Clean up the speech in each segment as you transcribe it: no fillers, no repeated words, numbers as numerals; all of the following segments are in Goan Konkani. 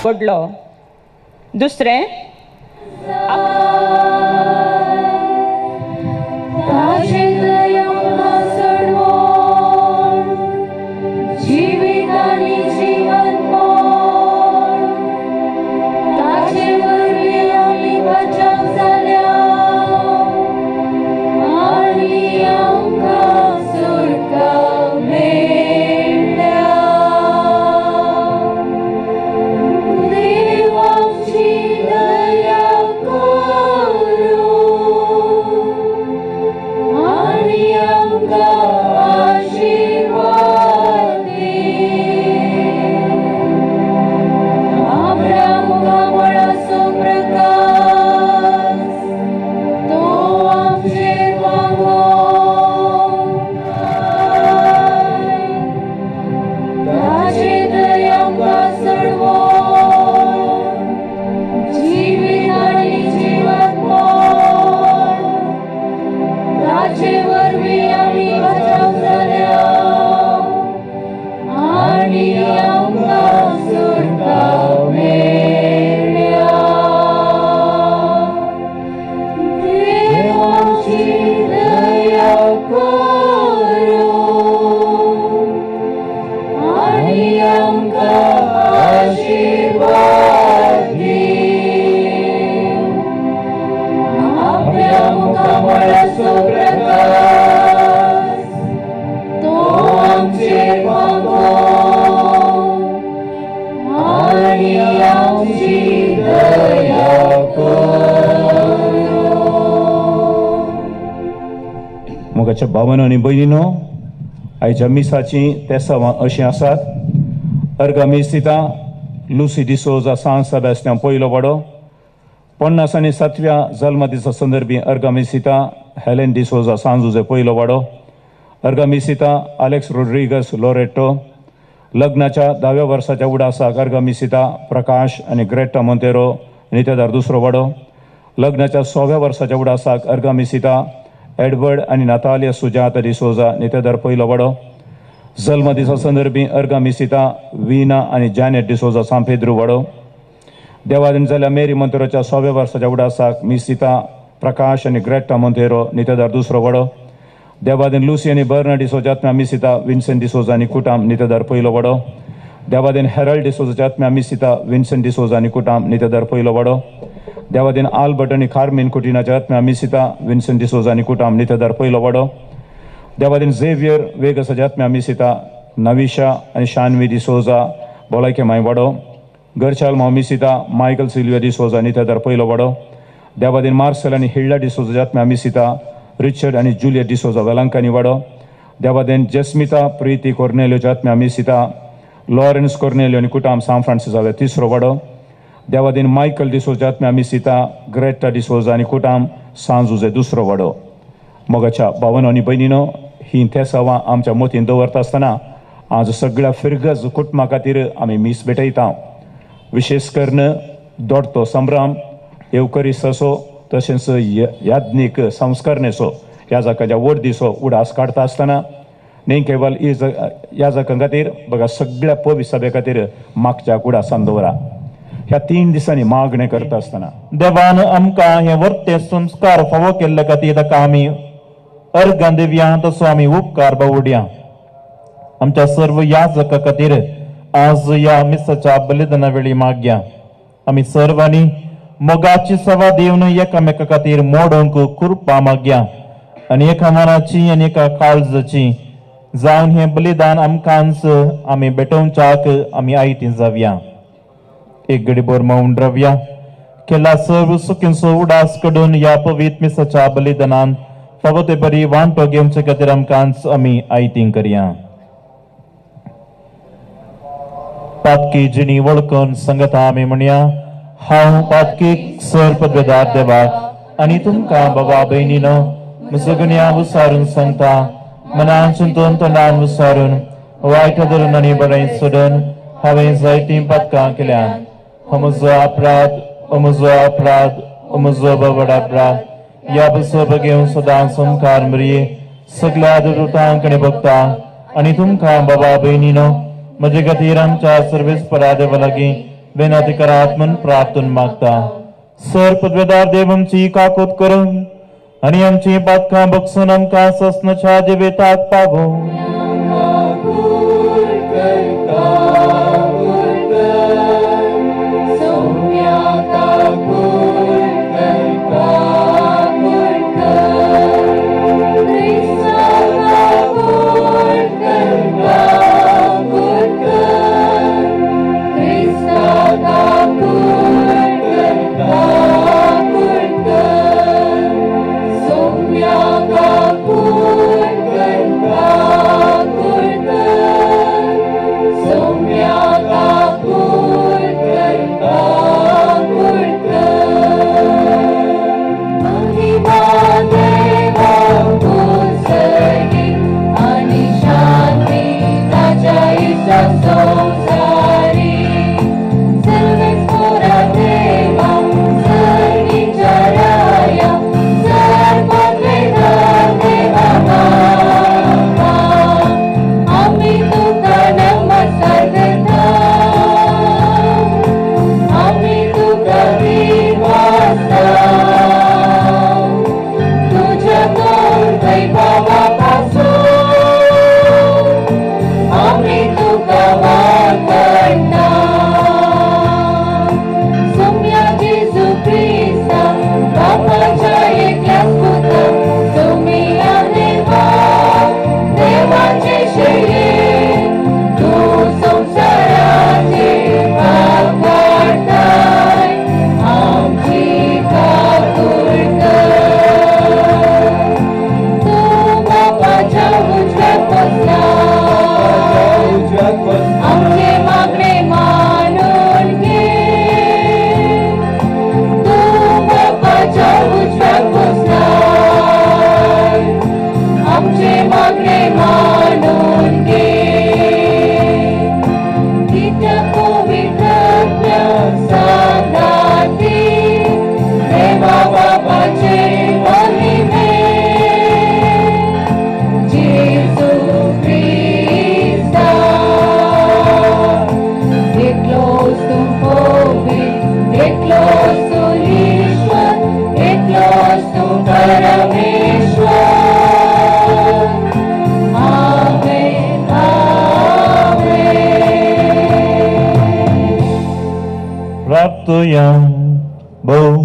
पडलो. दुसरें, मोगाच्या भावानो आनी भयणीनो, आयच्या मिसाचीं तेसावां अशीं आसात. अर्गा मिसिता लुसी डिसोजा सांत सेबास्तियांव पयलो वाडो. 50 आनी 7व्या जल्मदिसा संदर्भी अर्गा मिसिता हेलेन डिसोजा सांजुजे पयलो वाडो. अर्गा मिसिता आलेक्स रोड्रिगस लोरेटो. लग्नाच्या 10व्या वर्साच्या उडासाक अर्गा मिसिता प्रकाश आनी ग्रेटा मोंतेरो नितेदार दुसरो वाडो. लग्नाच्या 100व्या वर्साच्या उडासाक अर्गा मिसिता एडवर्ड आनी नातालिया सुजाता डिसोजा नितेदार पयलो वाडो. जल्मदिसा संदर्भी अर्गा मिसिता वीना आनी जॅनेट डिसोजा सांपेद्रू वाडो. देवादीन जाल्या मेरी मोंतेरोच्या 100व्या वर्साच्या उडासाक मिसिता प्रकाश आनी ग्रेटा मोंतेरो नितेदार दुसरो वाडो. देवादीन लुसी आनी बर्ना डिसोजा आत्म्या मिसिता विन्सेंट डिसोजा आनी कुटाम नितेदार पयलो वाडो. देवादीन हेरल्ड डिसोजाच्या आत्म्या मिसिता विन्सेंट डिसोजा आनी कुटाम नितेदार पयलो वाडो. देवादीन आल्बर्ट आनी कार्मीन कुटिनाच्या आत्म्या मिसिता विन्सेंट डिसोजा आनी कुटाम नितेदार पयलो वाडो. देवादीन झेवियर वेगसाच्या आत्म्या मिसिता नविशा आनी शानवी डिसोजा भलायके माय वाडो. गरचाल माव मिसिता मायकल सिल्विया डिसोजा नितेदार पयलो वाडो. देवादीन मार्सेल आनी हिल्डा डिसोजाच्या आत्म्या मिसिता रिचर्ड आनी जुलियट डिसोजा वेलांकानी वाडो. देवादीन जेस्मिता प्रिती कोर्नेलियोच्या आत्म्या मिसिता लॉरेन्स कोर्नेलियो आनी कुटाम सान फ्रांसिसावे तिसरो वाडो. देवादीन मायकल डिसोजा आत्म्या मिसिता ग्रेटा डिसोजा आनी कुटाम सांजुजे दुसरो वाडो. मोगाच्या भावानो आनी भयणीनो, ही तेसावां आमच्या मतीन दवरता आसतना आज सगळ्या फिरगज कुटुंबा खातीर आमी मीस भेटयता. विशेश करून दोडतो संभ्रम येवकरिस्ताचो तशेंच याज्ञीक संस्करणेचो ह्या जाकाच्या व्हड दिसो उडास काडटा आसतना न्ही केवल ह्या जाकां खातीर बघा सगळ्या पवित्र सभे खातीर मागच्या उडासान दवरा. ह्या 3 दिसांनी मागणें करता आसतना देवान आमकां हे वर्ते संस्कार फावो केल्ले खातीर ताका आमी अर्गां दिवया, तसो आमी उपकार बावुडया. आमच्या सर्व याजका खातीर आज ह्या मिसाच्या बलिदाना वेळी मागया. आमी सर्वांनी मोगाची सवा दिवन एकामेका खातीर मोडूंक कृपा मागया आनी एका मनाची आनी एका काळजाची जावन हें बलिदान आमकांच आमी भेटोवच्याक आमी आयती जावया. एक गडीभर मौन रावया. केला सर्व सुखींचो उडास कडून ह्या पवित्र मिसाच्या बलिदानान फावो ते बरी वांटो घेवचे खातीर आमकांच आमी आयती करया. पातकी जिणी वळखून संगता आमी म्हणया, हांव पातकीक सर पदवेदार देवाक आनी तुमकां बाबा भयणीनो म्हजो विसारून सांगता, मनान चिंतून तोंडान विसारून वायट धरून आनी बरें सोडून हांवें जायतीं पातकां केल्यात. हो म्हजो अपराध, हो म्हजो अपराध, हो म्हजो व्हड अपराध. ह्या बसो घेवन सदां संकार मरये सगळ्या दुतांक आनी भक्ता आनी तुमकां बाबा भयणीनो म्हजे खातीर आमच्या सर्वेस्परा देवा लागीं विनंती करात म्हूण प्रार्थून मागता. सर पदवेदार देव आमची काकूत करून आनी आमची पातकां बक्षून आमकां ससनाच्या जिविताक पावो.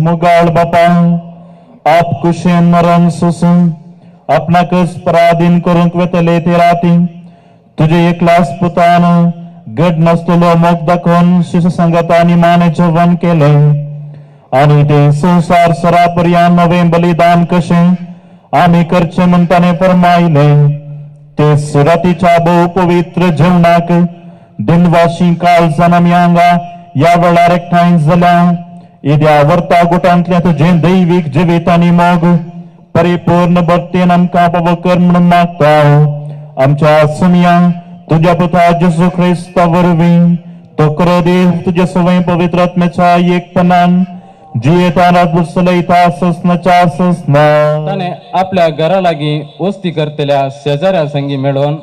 मुगाळ बापा आप कुशेन मरण सोसून आपणाकच पराधीन करूंक वेतले ते राती तुजे एकलास पुतान गड नासतलो मोग दाखोवन शिशु संगता आनी माने जेवण केलें आनी ते संवसार सरापर्यान नवें बलिदान कशें आमी करचें म्हूण ताणें फरमायलें. ते सुरातीच्या भोव पवित्र जेवणाक दिनवाशी काळजान आमी हांगा ह्या वेळार एकठांय जाल्या. येद्या वर्ता गुटांतल्या तुजें दैवीक जिवीत आनी मोग परिपूर्ण भक्तीन आमकां पावो कर म्हणून मागता. आमच्या सुमया तुज्या पुता जेजू क्रिस्ता वरवीं तो करो देव तुज्या सवय पवित्र आत्म्याच्या एकपणान जियेता चलयता ससनाच्या ससना. ताणें आपल्या घरा लागीं वस्ती करतल्या शेजाऱ्या संगी मेळोवन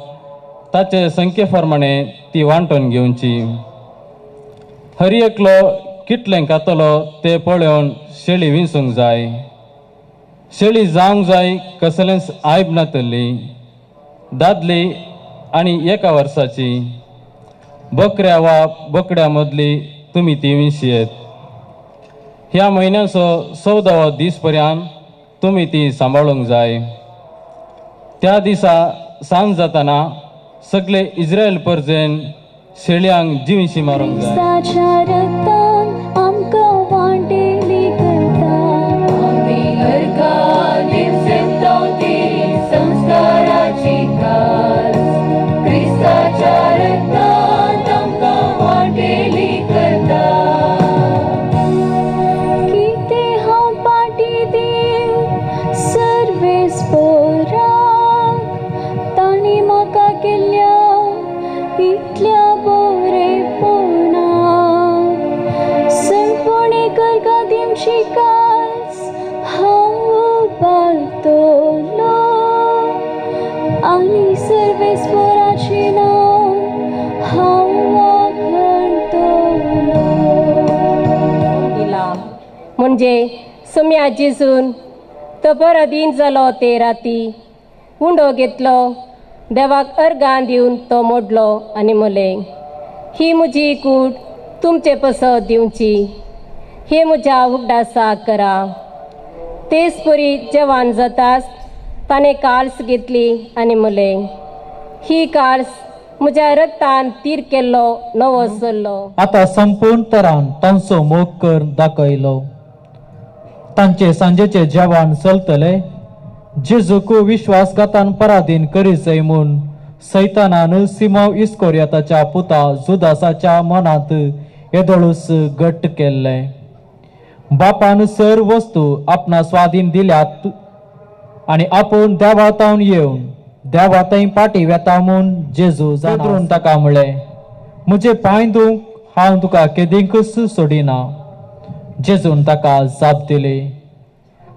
ताचे संख्ये प्रमाणे ती वांटून घेवची. हर एकलो कितलें खातलो ते पळोवन शेळी विंचूंक जाय. शेळी जावंक जाय कसलेंच आयब नातली, दादली आनी एका वर्साची. बकऱ्या वा बोकड्या मदली तुमी ती विंचयेत. ह्या म्हयन्याचो 14वो दीस पर्यंत तुमी ती सांबाळूंक जाय. त्या दिसा सांज जाताना सगळे इस्रायल परजेन शेळयांक जिविशी मारूंक जाय. आनी सर्वेस्पराचें नांव हांव वाखणतलो. म्हणजे सोम्या जेजून तो पराधीन जालो ते राती उंडो घेतलो, देवाक अर्गां दिवन तो मोडलो आनी म्हणलें, ही म्हजी कूड तुमचे पसत दिवची, हे म्हज्या उगडासाक करा. तेच परी जेवण जाताच ताणें काल्स घेतली आनी म्हणलें, ही काल्स म्हज्या रक्तान तीर केल्लो नवो सल्लो. आतां संपूर्ण तरान तांचो मोग कर दाखयलो. तांचे सांजेचे जेवण चलतले. जेजूक विश्वासघातान पराधीन करीजय म्हूण सैतानान सिमाव इस्कोरियाताच्या पुता जुदासाच्या मनांत येदोळूस घट्ट केल्लें. बापान सर वस्तू आपणा स्वाधीन दिल्यात आनी आपूण देवातावन येवन देवा थंय पाटी वेता म्हूण जेजू जाणून ताका म्हळें, म्हजे पांय धुवंक हांव तुका केदींकूच सोडिना. जेजून ताका जाप दिली,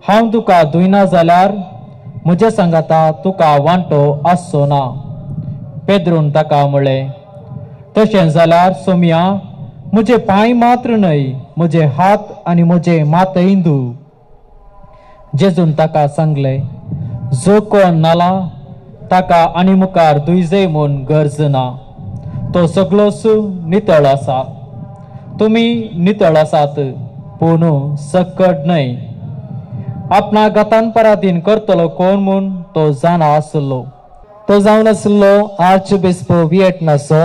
हांव तुका धुयना जाल्यार म्हजे सांगाता तुका वांटो आसचो ना. पेद्रून ताका म्हळें, तशें जाल्यार सोमया म्हजे पांय मात्र न्हय, म्हजे हात आनी म्हजे मातय धू. जेजून ताका सांगलें, जो कोण नाला ताका आनी मुखार दुयजय म्हूण गरज ना, तो सगळोच नितळ आसा. तुमी नितळ आसात पूण सकट न्हय. आपणा गतान पराधीन करतलो कोण म्हूण तो जाणा आसलो. तो जावन आसलो आर्चबिस्प विएटनाचो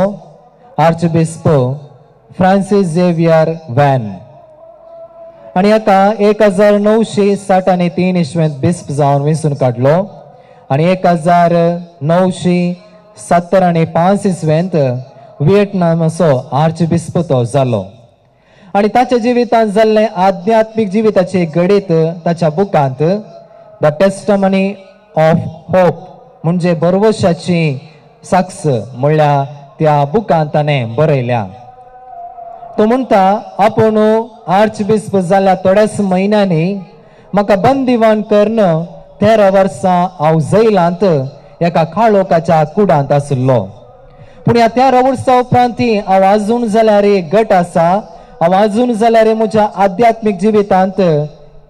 आर्चबिस्प फ्रांसीस झेवियर वॅन आनी हाका 1963 इसवेंत बिस्प जावन वेंचून काडलो आनी 1975 इसवेंत विएटनामाचो आर्चबिस्प तो जालो. आनी ताच्या जिवितांत जाल्लें आध्यात्मीक जिविताचे घडीत ताच्या बुकांत the testimony of hope म्हणजे भरवशाची साक्ष म्हणल्यार त्या बुकांत ताणें बरयल्या. तो म्हणटा, आपूण आर्चबिस्प जाल्या थोड्याच म्हयन्यांनी म्हाका बंदिवान करून 13 वर्सां हांव जैलांत एका काळोखाच्या कुडांत आशिल्लो. पूण ह्या 13 वर्सां उपरांत हांव आजून जाल्यार गट आसा, हांव आजून जाल्यार म्हज्या आध्यात्मीक जिवितांत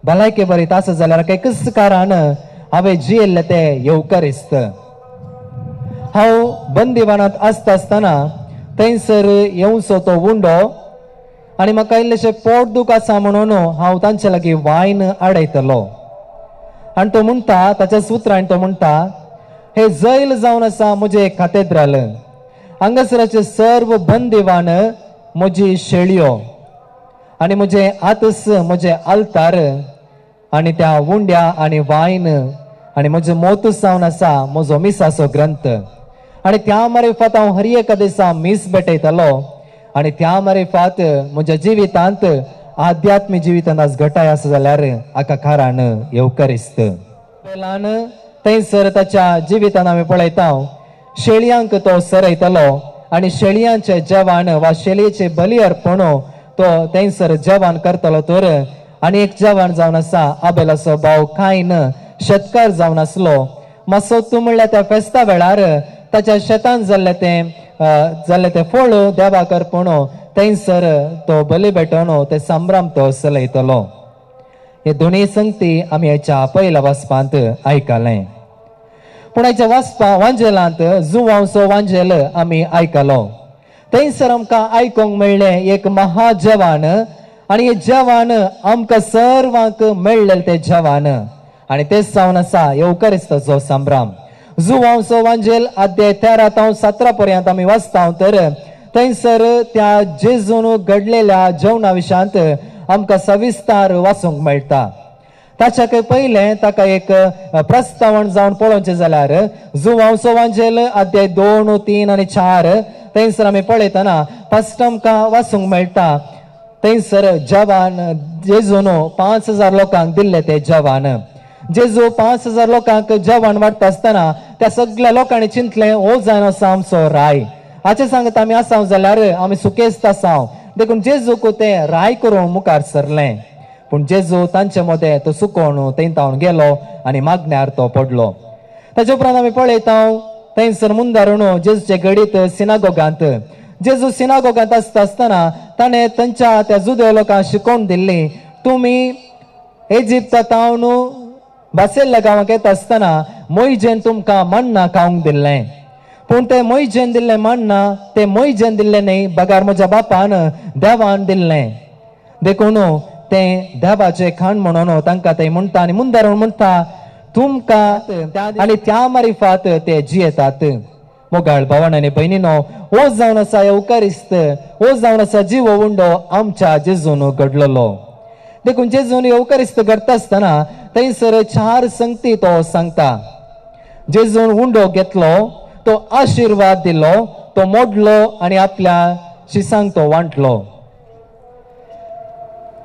भलायके बरीत आसा जाल्यार एकच कारण हांवें जियेल्लें तें येवकारिस्त. हांव बंदिवानांत आसता आसतना थंयसर येवचो तो उंडो आनी म्हाका इल्लेशें पोट दूख आसा म्हणून हांव तांचे लागीं वायन आडयतलो. आनी तो म्हणटा, ताच्या सुत्रान तो म्हणटा, हे जैल जावन आसा म्हजें कातेद्राल, हांगासराचे सर्व बंदिवान म्हजी शेळयो आनी म्हजें आतस म्हजें आल्तार आनी त्या उंड्या आनी वायन आनी म्हजें मोतूस जावन आसा म्हजो मिसाचो ग्रंथ. आनी त्या मारिफात हांव हर एका दिसा मीस भेटयतलो आनी त्या मारिफात म्हज्या जिवितांत आध्यात्मीक जिवितांत आज घटाय आसा जाल्यार हाका कारण येवकारिस्त. ल्हान थंयसर ताच्या जिवितांत आमी पळयता शेळयांक तो सरयतलो आनी शेळयांचें जेवण वा शेळयेचें बली अर्पण तो थंयसर जेवण करतलो. तर आनी एक जेवण जावन आसा आबेलाचो भाव कायन शेतकार जावन आसलो. मातसो तूं म्हणल्यार त्या फेस्ता वेळार ताच्या शेतान जाल्लें तें फळ देवाक अर्पण थंयसर तो बली भेटोवन ते संभ्रम तो चलयतलो. हे दोनूय संगती आमी ह्याच्या पयल्या वाचपांत आयकलें. पूण ह्याच्या वाचपा वांजेलांत जुवांचो वांजेल आमी आयकलो. थंयसर आमकां आयकूंक मेळ्ळें एक महाजेवान आनी हे जेवण आमकां सर्वांक मेळ्ळें तें जेवण आनी तेच जावन आसा येवकारिस्ताचो संभ्रम. जुवांचो वांजेल अध्याय 13 ते 17 पर्यंत आमी वाचता तर थंयसर त्या जेजून घडलेल्या जेवणा विशयांत आमकां सविस्तार वाचूंक मेळटा. ताच्या पयलें ताका एक प्रस्तावण जावन पळोवचें जाल्यार जुवांचो वांजेल अध्याय 2, 3 आनी 4 थंयसर आमी पळयतना फस्ट आमकां वाचूंक मेळटा थंयसर जेवण जेजून 5000 लोकांक दिल्लें तें जेवण. जेजू 5000 लोकांक जेवण वाडटा आसतना त्या सगळ्या लोकांनी चिंतलें, हो जायना आसा आमचो राय, हाचें सांगता आमी आसा जाल्यार आमी सुकेस्त आसा, देखून जेजूक तें राय करूंक मुखार सरलें. पूण जेजू तांचे मदें तो सुकोवन थंय तावन गेलो आनी मागण्यार तो पडलो. ताचे उपरांत आमी पळयता थंयसर मुंदारून जेजूचे घडीत सिनागोगांत जेजू सिनागोगांत आसता आसतना ताणें तांच्या त्या जुदेव लोकांक शिकोवन दिल्ली तुमी इजिप्तांत बसयल्ल्या गांवाक येता आसतना मोयजेन तुमकां मन्ना खावंक दिल्लें, पूण तें मोयजेन दिल्लें मन्ना तें मोयजेन दिल्लें न्ही, बगार म्हज्या बापान देवान दिल्लें. देखून तें देवाचें खाण म्हणून तांकां तें म्हणटा आनी मुंदारून म्हणटा तुमकां आनी त्या मारिफात ते जियेतात. मोगाळ भावान आनी भयणीनो, हो जावन आसा येवकारिस्त, हो जावन आसा जिवो उंडो आमच्या जेजून घडलेलो. देखून जेजून येवकारिस्त घडटा आसतना थंयसर चार संगती तो सांगता. जेजून उंडो घेतलो, तो आशिर्वाद दिलो, तो मोडलो आनी आपल्या शिसांक तो वांटलो.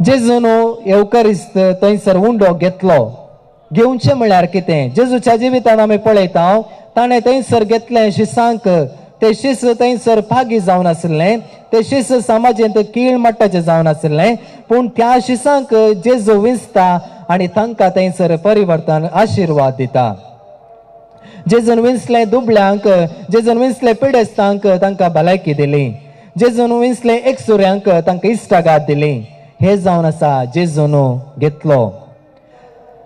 जेजून येवकारिस्त थंयसर उंडो घेतलो. घेवचें म्हळ्यार कितें? जेजूच्या जिवितान आमी पळयता ताणें थंयसर घेतलें शिसांक, ते शिस थंयसर पागी जावन आशिल्लें, ते शिस समाजेंत कीळ मट्टाचें जावन आशिल्लें, पूण त्या शिसांक जेजू विंचता आनी तांकां थंयसर परिवर्तन आशिर्वाद दिता. जेजून विंचलें दुबळ्यांक, जेजून विंचलें पिडेस्तांक तांकां भलायकी दिली, जेजून विंचलें एकसुऱ्यांक तांकां इश्टागात दिली. हे जावन आसा जेजून घेतलो.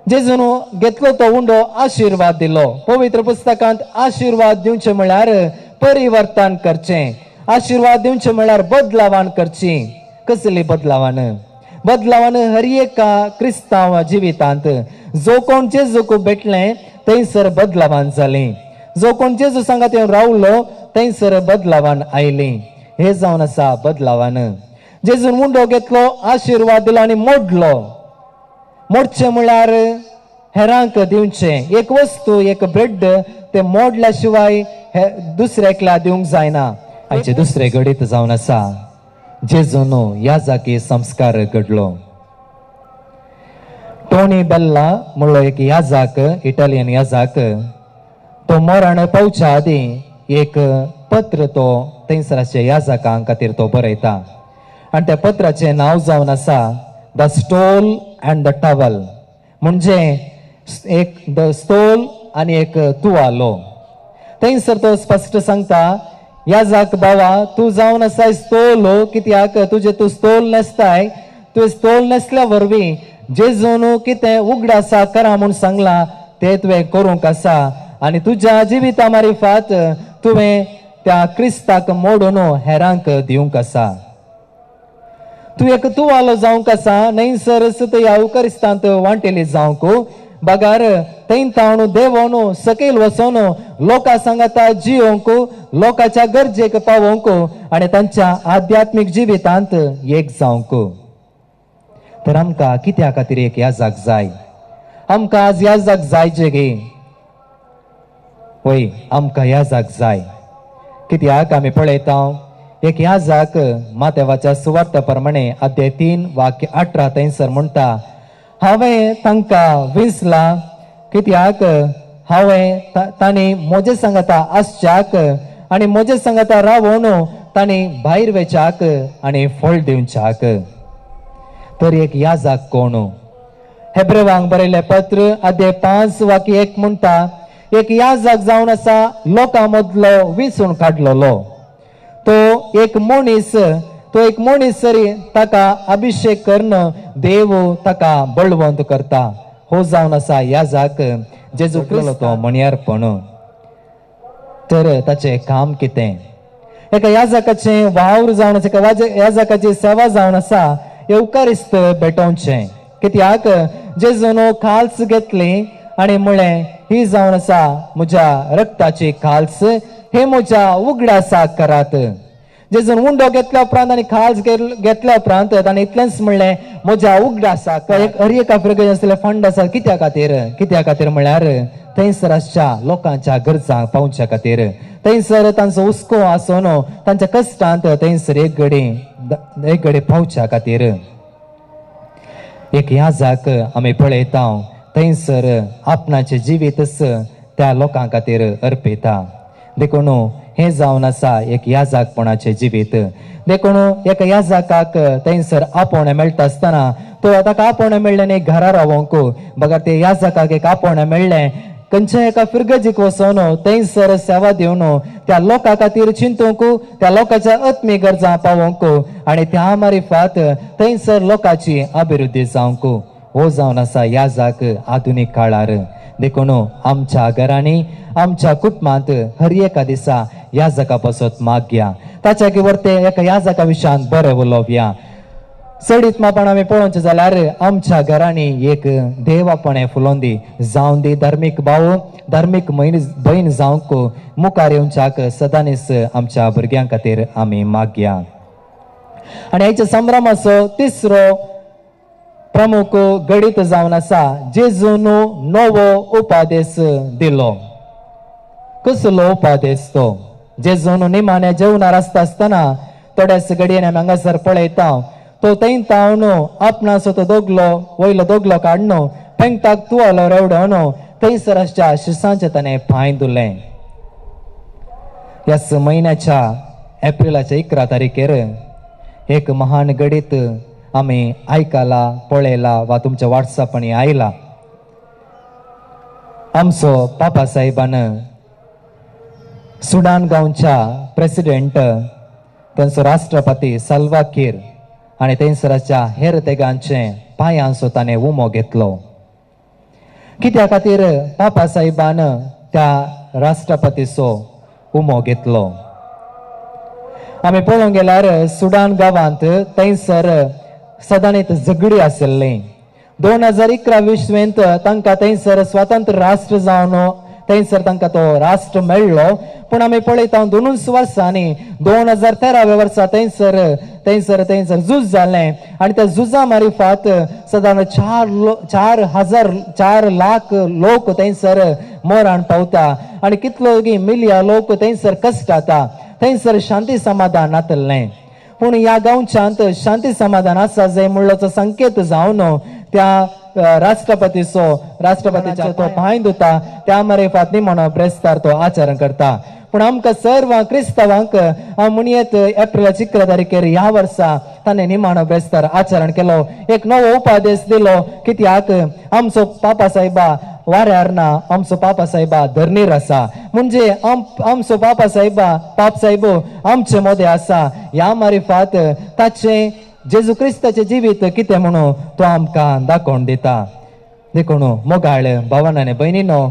जेजून घेतलो तो उंडो आशिर्वाद दिलो. पवित्र पुस्तकांत आशिर्वाद दिवचें म्हळ्यार परिवर्तन करचें, आशिर्वाद दिवचें म्हळ्यार बदलावान करची. कसली बदलावान? बदलावान हर एका क्रिस्तांव जिवितांत. जो कोण जेजूक भेटलें थंयसर बदलावान जाली, जो कोण जेजू सांगात येवन रावलो थंयसर बदलावान आयली. हे जावन आसा बदलावान. जेजून उंडो घेतलो, आशिर्वाद दिलो आनी मोडलो. मोडचें म्हळ्यार हेरांक दिवचें. एक वस्तू, एक ब्रेड ते मोडल्या शिवाय हे दुसऱ्या एकल्या दिवंक जायना. आयचे दुसरे घडीत जावन आसा जेजून याजाकी संस्कार घडलो. टोनी बेल्ला म्हणलो एक याजाक, इटालियन याजाक, तो मरण पावच्या आदीं एक पत्र तो थंयसराच्या याजाकां खातीर तो बरयता आनी त्या पत्राचें नांव जावन आसा the stole and the towel, म्हणजे एक the stole आनी एक तुवालो. थंयसर तो स्पश्ट सांगता, याजाक बाबा तूं जावन आसाय स्तोल, कित्याक तुजें तूं स्तोल नेसताय, तुवें स्तोल नेसल्या वरवीं जेजून कितें उगडासा करा म्हूण सांगलां तें तुवें करूंक आसा आनी तुज्या जिविता मारिफात तुवें त्या क्रिस्ताक मोडून हेरांक दिवंक आसा. तूं एक तुवालो जावंक आसा न्हय सर ह्या उकरिस्तांत वांटेली जावंक, बगार थंय तावन देंवोन सकयल वचोन लोकां सांगाता जियोंक, लोकांच्या गरजेक पावोवंक आनी तांच्या आध्यात्मीक जिवितांत एक जावंक. तर आमकां कित्या खातीर एक याजाक जाय? आमकां आज याजाक जाय जे गे? वय, आमकां याजाक जाय. कित्याक आमी पळयता एक याजाक मातेवाच्या सुवार्ता प्रमाणे अध्याय 3 वाक्य 18 थंयसर म्हणटा, हांवें तांकां विंचला कित्याक हांवें तांणी म्हजे सांगाता आसच्याक आनी म्हजे सांगाता रावोन तांणी भायर वेच्याक आनी फळ दिवच्याक. तर एक याजाक कोण? हेब्रेवांक बरयलें पत्र अध्याय 5 वाक्य 1 म्हणटा, एक याजाक जावन आसा लोकां मदलो विंचून काडलेलो. तो एक मनीस, तो एक मनीस तरी ताका अभिषेक करून देव ताका बळवंत करता. हो जावन आसा याजाक जेजू क्रिस्त तो मणयारपण. तर ताचें काम कितें? एका याजकाचें वावर जावन आसा, एका याजकाची सेवा जावन आसा येवकारिस्त भेटोवचें. कित्याक जेजून खाल्स घेतली आनी म्हळें, ही जावन आसा म्हज्या रक्ताची खाल्स, हे म्हज्या उगडासा करात. जेजून उंडो घेतल्या उपरांत आनी खाल्स घेतल्या उपरांत ताणें इतलेंच म्हणलें, म्हज्या उगडासाक. हर एका फिरगेज आसलें फंड आसा कित्या खातीर? कित्या खातीर म्हळ्यार थंयसर आसच्या लोकांच्या गरजांक पावच्या खातीर. थंयसर तांचो हुस्को आसून तांच्या कश्टांत थंयसर एक घडी पावच्या खातीर. एक याजाक आमी पळयता थंयसर आपणाचें जिवीतच त्या लोकां खातीर अर्पिता. देखून हें जावन आसा एक याजाकपणाचें जिवीत. देखून एका याजकाक थंयसर आपोवणें मेळटा आसतना तो ताका आपोवणें मेळ्ळें न्ही घरा रावोंक, बगर ते याजकाक एक आपोवणें मेळ्ळें खंयच्या एका फिरगजीक वचोन थंयसर सेवा दिवन त्या लोकां खातीर चिंतूंक, त्या लोकांच्या आत्मीक गरजां पावोवंक आनी त्या मारिफात थंयसर लोकांची अभिवृद्धी जावंक. हो जावन आसा याजाक आधुनीक काळार. देखून आमच्या घरांनी आमच्या कुटुंबांत हर एका दिसा याजका पासत मागया, ताच्या वरते एका याजका विशयान बरें उलोवया. चडीत मापान आमी पळोवचें जाल्यार आमच्या घरांनी एक देवापणें फुलोवन दी, जावन दी धार्मीक भाव धार्मीक भयण जावंक मुखार येवच्याक सदांच आमच्या भुरग्यां खातीर आमी मागया. आनी हाच्या संभ्रमाचो तिसरो प्रमुख गणीत जावन आसा जेजून नवो उपादेश दिलो. कसलो उपादेश तो? जेजून निमाण्या जेवणार आसता आसतना थोड्याच घडयेन आमी हांगासर पळयता तो थंय तावन आपणाचो तो दोगलो वयलो दोगलो काडून पेंगटाक तुवालो रेवडोवन थंयसर आसच्या शिसांचे ताणें पांय धुले. ह्याच म्हयन्याच्या एप्रिलाच्या 11 तारखेर एक महान घडीत आमी आयकला पळयला वा तुमच्या वॉट्सअपांनी आयला. आमचो पापा साहेबान सुडान गांवच्या प्रेसिडेंट तांचो राष्ट्रपती साल्वा कीर आनी थंयसराच्या हेर तेगांचे पांयांचो ताणें उमो घेतलो. कित्या खातीर पापा साहेबान त्या राष्ट्रपतीचो उमो घेतलो? आमी पळोवंक गेल्यार सुडान गांवांत थंयसर सदांच झगडी आशिल्ली. 2011 विश्वेंत तांकां थंयसर स्वतंत्र राष्ट्र जावन थंयसर तांकां तो राष्ट्र मेळ्ळो. पूण आमी पळयता 2 वर्सांनी 2013 वर्सा थंयसर थंयसर थंयसर झूज जालें आनी त्या झुजा मारिफात सदां 4 लाख लोक थंयसर मरण पावता आनी कितलो मिलिया लोक थंयसर कश्टाता. थंयसर शांती समाधान नातलें. पूण ह्या गांवच्यांत शांती समाधान आसा जाय म्हणल्याचो संकेत जावन त्या राष्ट्रपतीचो राष्ट्रपतीचो तो पांय धुता त्या मारिफात निमाणो ब्रेस्तार तो आचरण करता. पूण आमकां सर्व क्रिस्तांवांक हांव म्हणयेत एप्रिलाच्या 11 तारखेर ह्या वर्सा ताणें निमाणो ब्रेस्तार आचरण केलो. एक नवो उपादेश दिलो कित्याक आमचो पापा साहेबा वाऱ्यार ना, आमचो पापा साहेबा धरणीर आसा. म्हणजे आमचो पापा साहेबा पाप साहेब आमचे मदें आसा. ह्या मारिफात ताचें जेजू क्रिस्ताचें जिवीत कितें म्हणून तो आमकां दाखोवन दिता. देखून मोगाळ भावान आनी भयणीनो,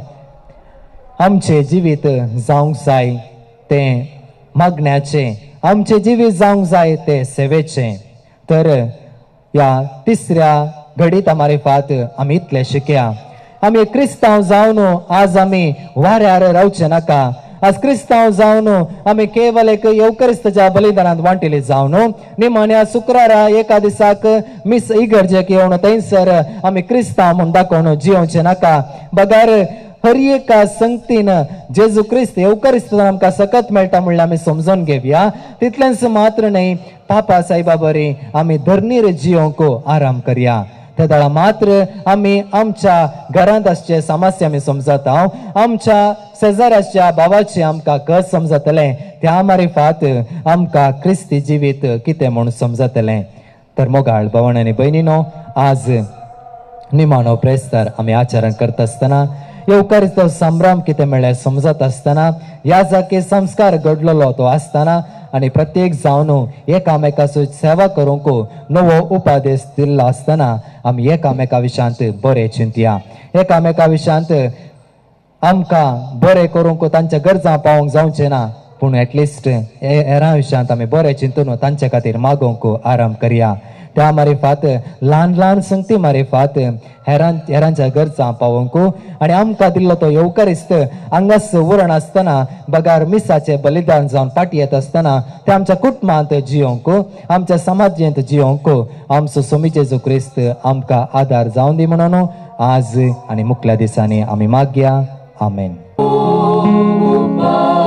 आमचें जिवीत जावंक जाय तें मागण्याचें, आमचें जिवीत जावंक जाय तें सेवेचें. तर ह्या तिसऱ्या घडीता मारिफात आमी इतलें शिकया. आमी क्रिस्तांव जावन आज आमी वाऱ्यार रावचें नाका. आज क्रिस्तांव जावन आमी केवल एक येवकरिस्ताच्या बलिदानांत वांटिले जावन निमाण्या शुक्रारा एका दिसाक मिस इगर्जेक येवन थंयसर आमी क्रिस्तांव म्हूण दाखोवन जियोवचें नाका. बगर हर एका संगतीन जेजू क्रिस्त येवकरिस्तान आमकां सकत मेळटा म्हणल्यार आमी समजून घेवया. तितलेंच मात्र न्हय, पापा साहेबा बरी आमी धरणीर जियोवंक आराम करया. त्या वेळा मात्र आमी आमच्या घरांत आसचे समस्या आमी समजता, आमच्या शेजाऱ्याच्या भावाचे आमकां कस समजतलें, त्या मारिफात आमकां क्रिस्ती जिवीत कितें म्हूण समजतलें. तर मोगाळ भावण आनी भयणीनो, आज निमाणो प्रेस्तार आमी आचरण करता आसतना येवकारीचो संभ्रम कितें म्हळ्यार समजत आसतना ह्या जागे संस्कार घडलेलो तो आसतना आनी प्रत्येक जावन एकामेकाचो सेवा करूंक नवो उपादेश दिल्लो आसतना आमी एकामेका विशयांत बरें चिंतया. एकामेका विशयांत आमकां बरें करूंक तांच्या गरजां पावोवंक जावचें ना, पूण एटलिस्ट हेरां विशयांत आमी बरें चिंतून तांचे खातीर मागोवंक आराम करया. त्या मारिफात ल्हान ल्हान संगती मारिफात हेरांच्या गरजां पावोवंक आनी आमकां दिल्लो तो येवकरिस्त हांगास उरण आसतना बगार मिसाचें बलिदान जावन फाटी येत आसतना ते आमच्या कुटुंबांत जियोवंक, आमच्या समाजेंत जियोवंक आमचो सोमी जेजू क्रिस्त आमकां आदार जावन दी म्हणून आज आनी मुखल्या दिसांनी आमी मागया. आमेन. No more.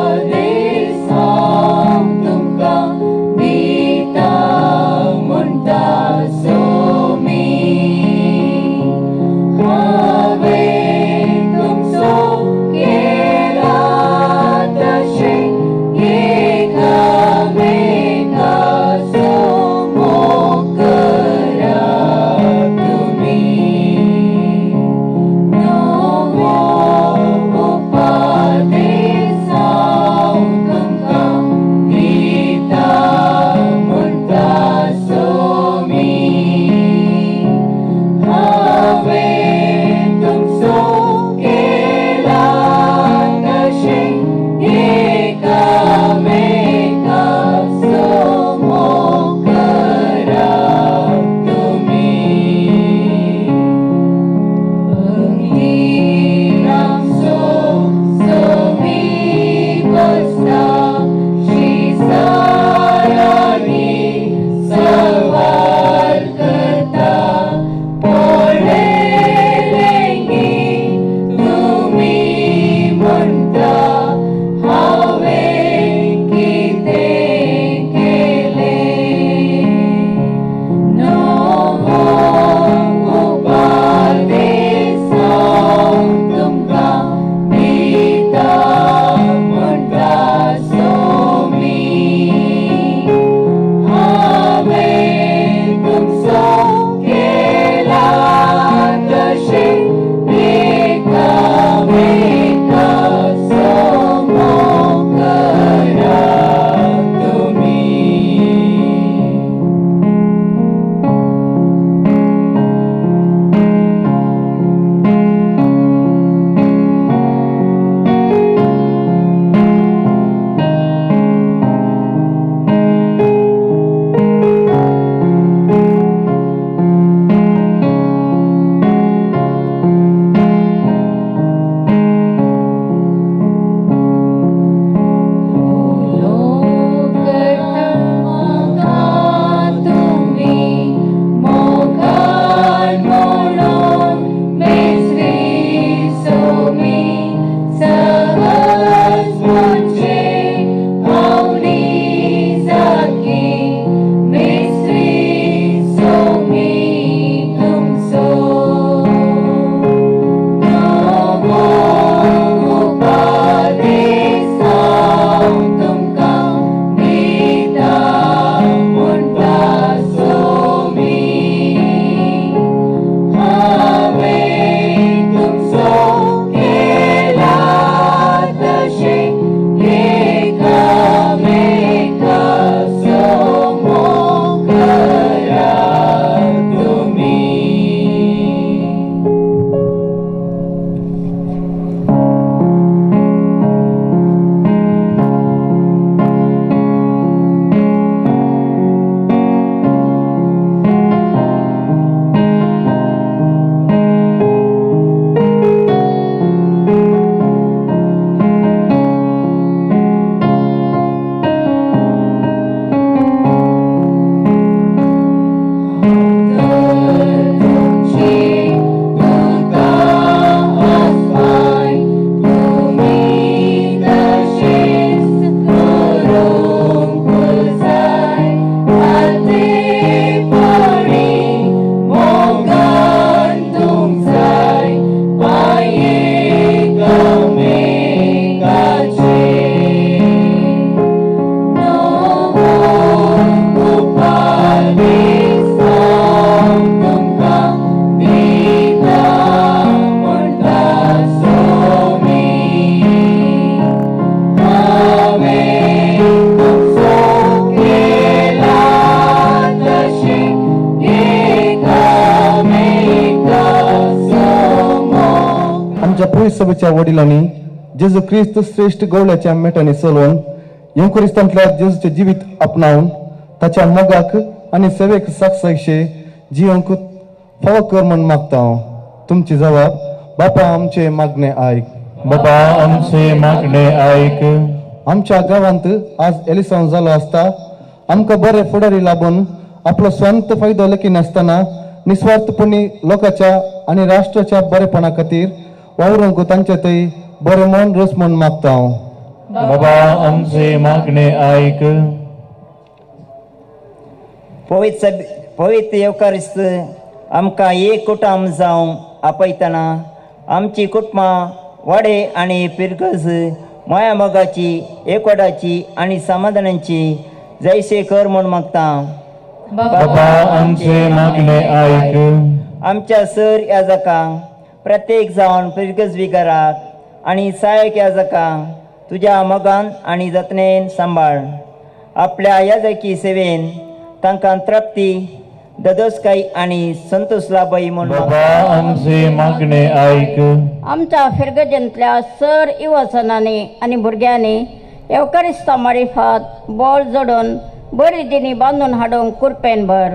पवित्र सभेच्या वडिलांनी जेजू क्रिस्त श्रेश्ठ गवळ्याच्या मेटांनी चलोवन येवक्रिस्तांतल्या जेजूचें जिवीत आपणावन ताच्या मोगाक आनी सेवेक साक्षे जिवंक फावो कर म्हूण मागता हांव. तुमची जबाब बापा आमचे मागणे आयक. बाबा आमचे मागणे आयक. आमच्या गांवांत आज एलिसांव जालो आसता आमकां बरे फुडारी लाबून आपलो स्वांत फायदो लेखिनासतना निस्वार्थपणी लोकांच्या आनी राष्ट्राच्या बरेपणा खातीर वावरूंक तांचे थंय बरें मन रस म्हूण मागता हांव. बाबा आमचे मागणे आयक. पवित्र येवकारिस्त आमकां एक कुटुंब जावं आपयतना आमची कुटुंबां वाडे आनी पिरगज माया मोगाची एकवटाची आनी समाधानाची जैसे कर म्हूण मागता. बाबा आमचे मागणे आयक. आमच्या सर याजकांक प्रत्येक जावन पिरगज विगाराक आनी सहायक याजकांक तुज्या मोगान आनी जतनेन सांबाळ. आपल्या याजकी सेवेन तांकां तृप्ती ददोसकाय आनी संतोष लाभय म्हूण बाबा आमचे मागणे आयक. आमच्या फिरगजेंतल्या सर युवसनांनी आनी भुरग्यांनी येवकारिस्ता मारिफात बॉल जोडून बरी दिनी बांदून हाडूंक कुरपेन भर.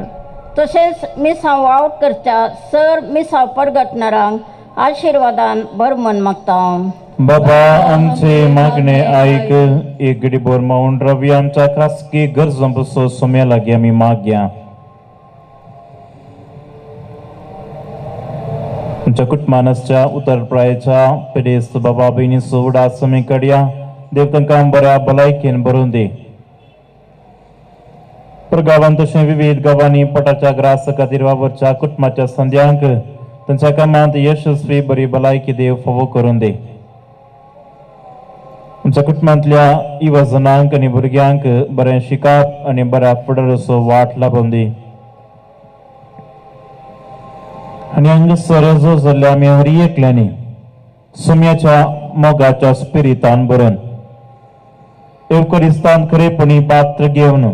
तशेंच मिसांव वावर करच्या सर मिसांव परगटणारांक आशिर्वादान भर म्हूण मागता हांव. बाबा आमचे मागणे आयक. एक घडी बोर मावन रवी आमच्या खासगी गरजां बसो सोम्या लागीं आमी मागया. आमच्या कुटुंबानसच्या उतरप्रायच्या पिडेस्त बाबा भयणी सोवडा समी कडया देव तांकां बऱ्या भलायकेन भरून दी. परगांवांत तशें विविध गांवांनी पोटाच्या ग्रास खातीर वावरच्या कुटुंबाच्या संद्यांक तांच्या कामांत यशस्वी बरी भलायकी देव फावो करून दी. आमच्या कुटुंबांतल्या युवजनांक आनी भुरग्यांक बरें शिकप आनी बऱ्या फुडाराचो वाट लाबून दी. आनी हांगासर जो जाल्ल्या आमी हर एकल्यांनी सुम्याच्या मोगाच्या स्पिरितान भरून येवकरिस्तान खरेपणी पात्र घेवन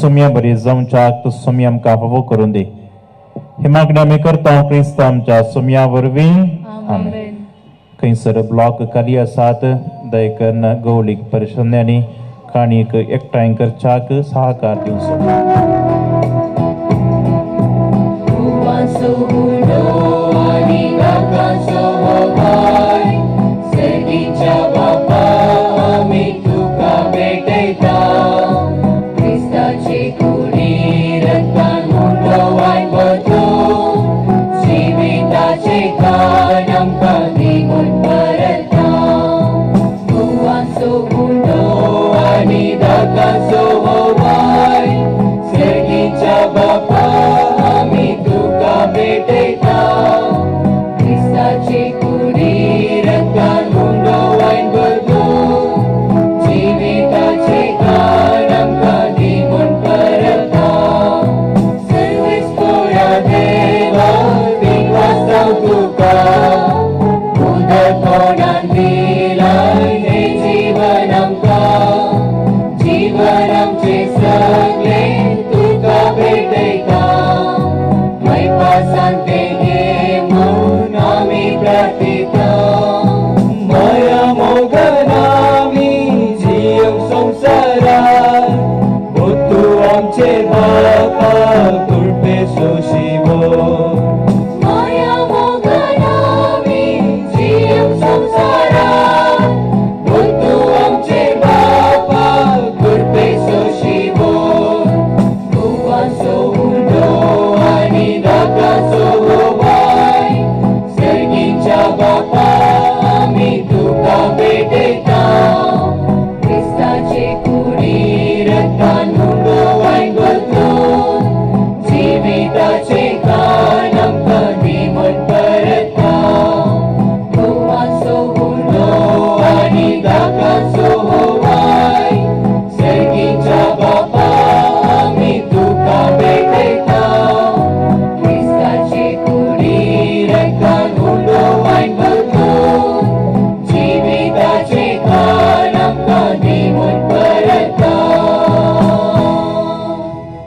सुम्या बरी जावच्याक तो सुम्या आमकां फावो करून दी. ही मागणी आमी करता क्रिस्त आमच्या सुम्या वरवीं. आमेन. खंयसर ब्लॉक खाली आसात दयकन गौलीक परिशदांनी काणयेक एकठांय करच्याक सहकार दिवचो.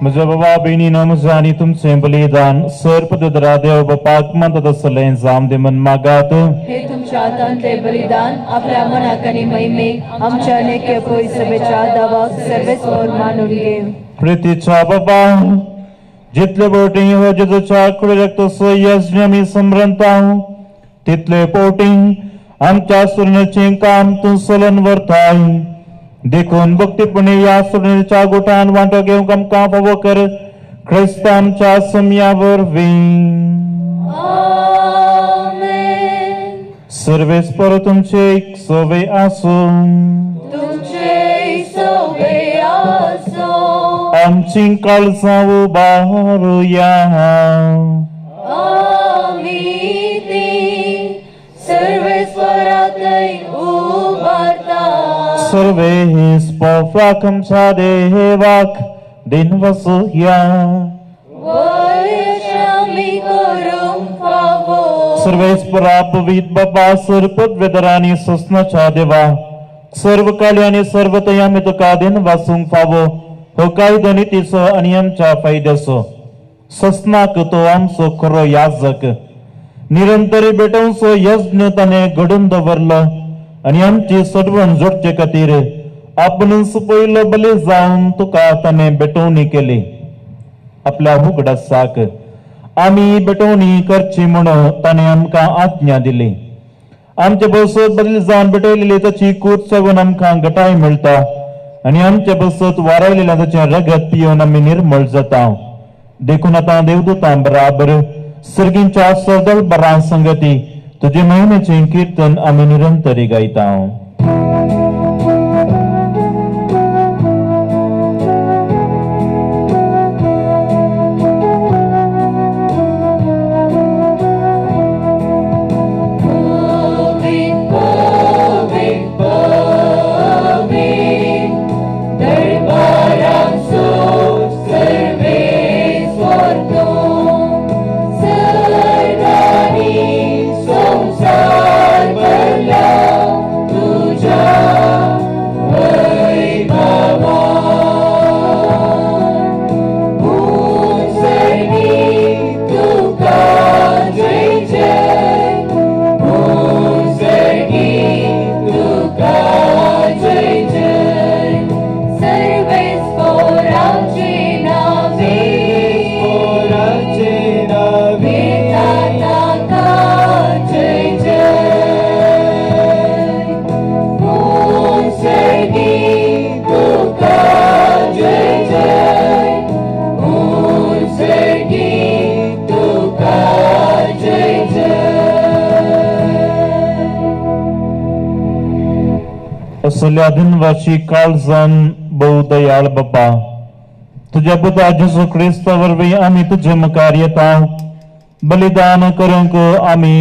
म्हज्या बाबा भयणीनो म्हजें आनी तुमचें बलिदान सर पदरा देव बापाक मानतात आसलें जावं दे मन मागात. हे तुमचे आमच्या हातांतले बलिदान आपल्या मनाक आनी महिमेक आमच्या नेके पयसभेच्या दावाक सर्वेस्पर मानून घे. प्रीतीच्या बाबा, जितले बोटी हो जेजूच्या कुडीरक्ताचो यज्ञ आमी समरंता तितले पोटी आमच्या सुरणेचें काम तूं सोलन व्हरताय. देखून भक्तीपणी ह्या सुरणेच्या गोठान वांटो घेवंक आमकां फावो कर, क्रिस्त आमच्या सम्या वरवीं. सर्वेस्पर तुमचे एक सोवे आसूं. तुमचे सोवे आसूं. आमची काळजां उबारुया. आमी ती सर्वेस्पराथंय उबारता. सर्वेस्पराक आमच्या देवाक दिन वसुया. सर्वेस्परा पवित्र बाबा, सर्वपदवेदर आनी सोसनाच्या देवा, सर्व काली आनी सर्वतया आमी तुका दिन वासूंक फावो हो कायदो नितीचो आनी आमच्या फायद्याचो. सोसनाक तो आमचो खरो याजक, निरंतर भेटोवचो यज्ञ ताणें घडून दवरलो आनी आमची सोडवण जोडचे खातीर आपणूच पयलो बली जावन तुका ताणें भेटवणी केली. आपल्या उगडासाक आमी भेटवणी करची म्हणून ताणें आमकां आज्ञा दिली. आमचे बसत बदल जावन भेटयलेली ताची कूट सेवन आमकां घटाय मेळटा आनी आमचे बसत वारायलेल्या ताचें रगत पिवन आमी निर्मळ जाता. देखून आतां देवदूतां बराबर सर्गींच्या सदळ बरां संगती तुजे महिमेचें किर्तन आमी निरंतरी गायता. असल्या दिनवाची काळजान भोव दयाळ बापा, तुज्या पुता जेजू क्रिस्ता वरवीं आमी तुजे मुखार येता. बलिदान करूंक आमी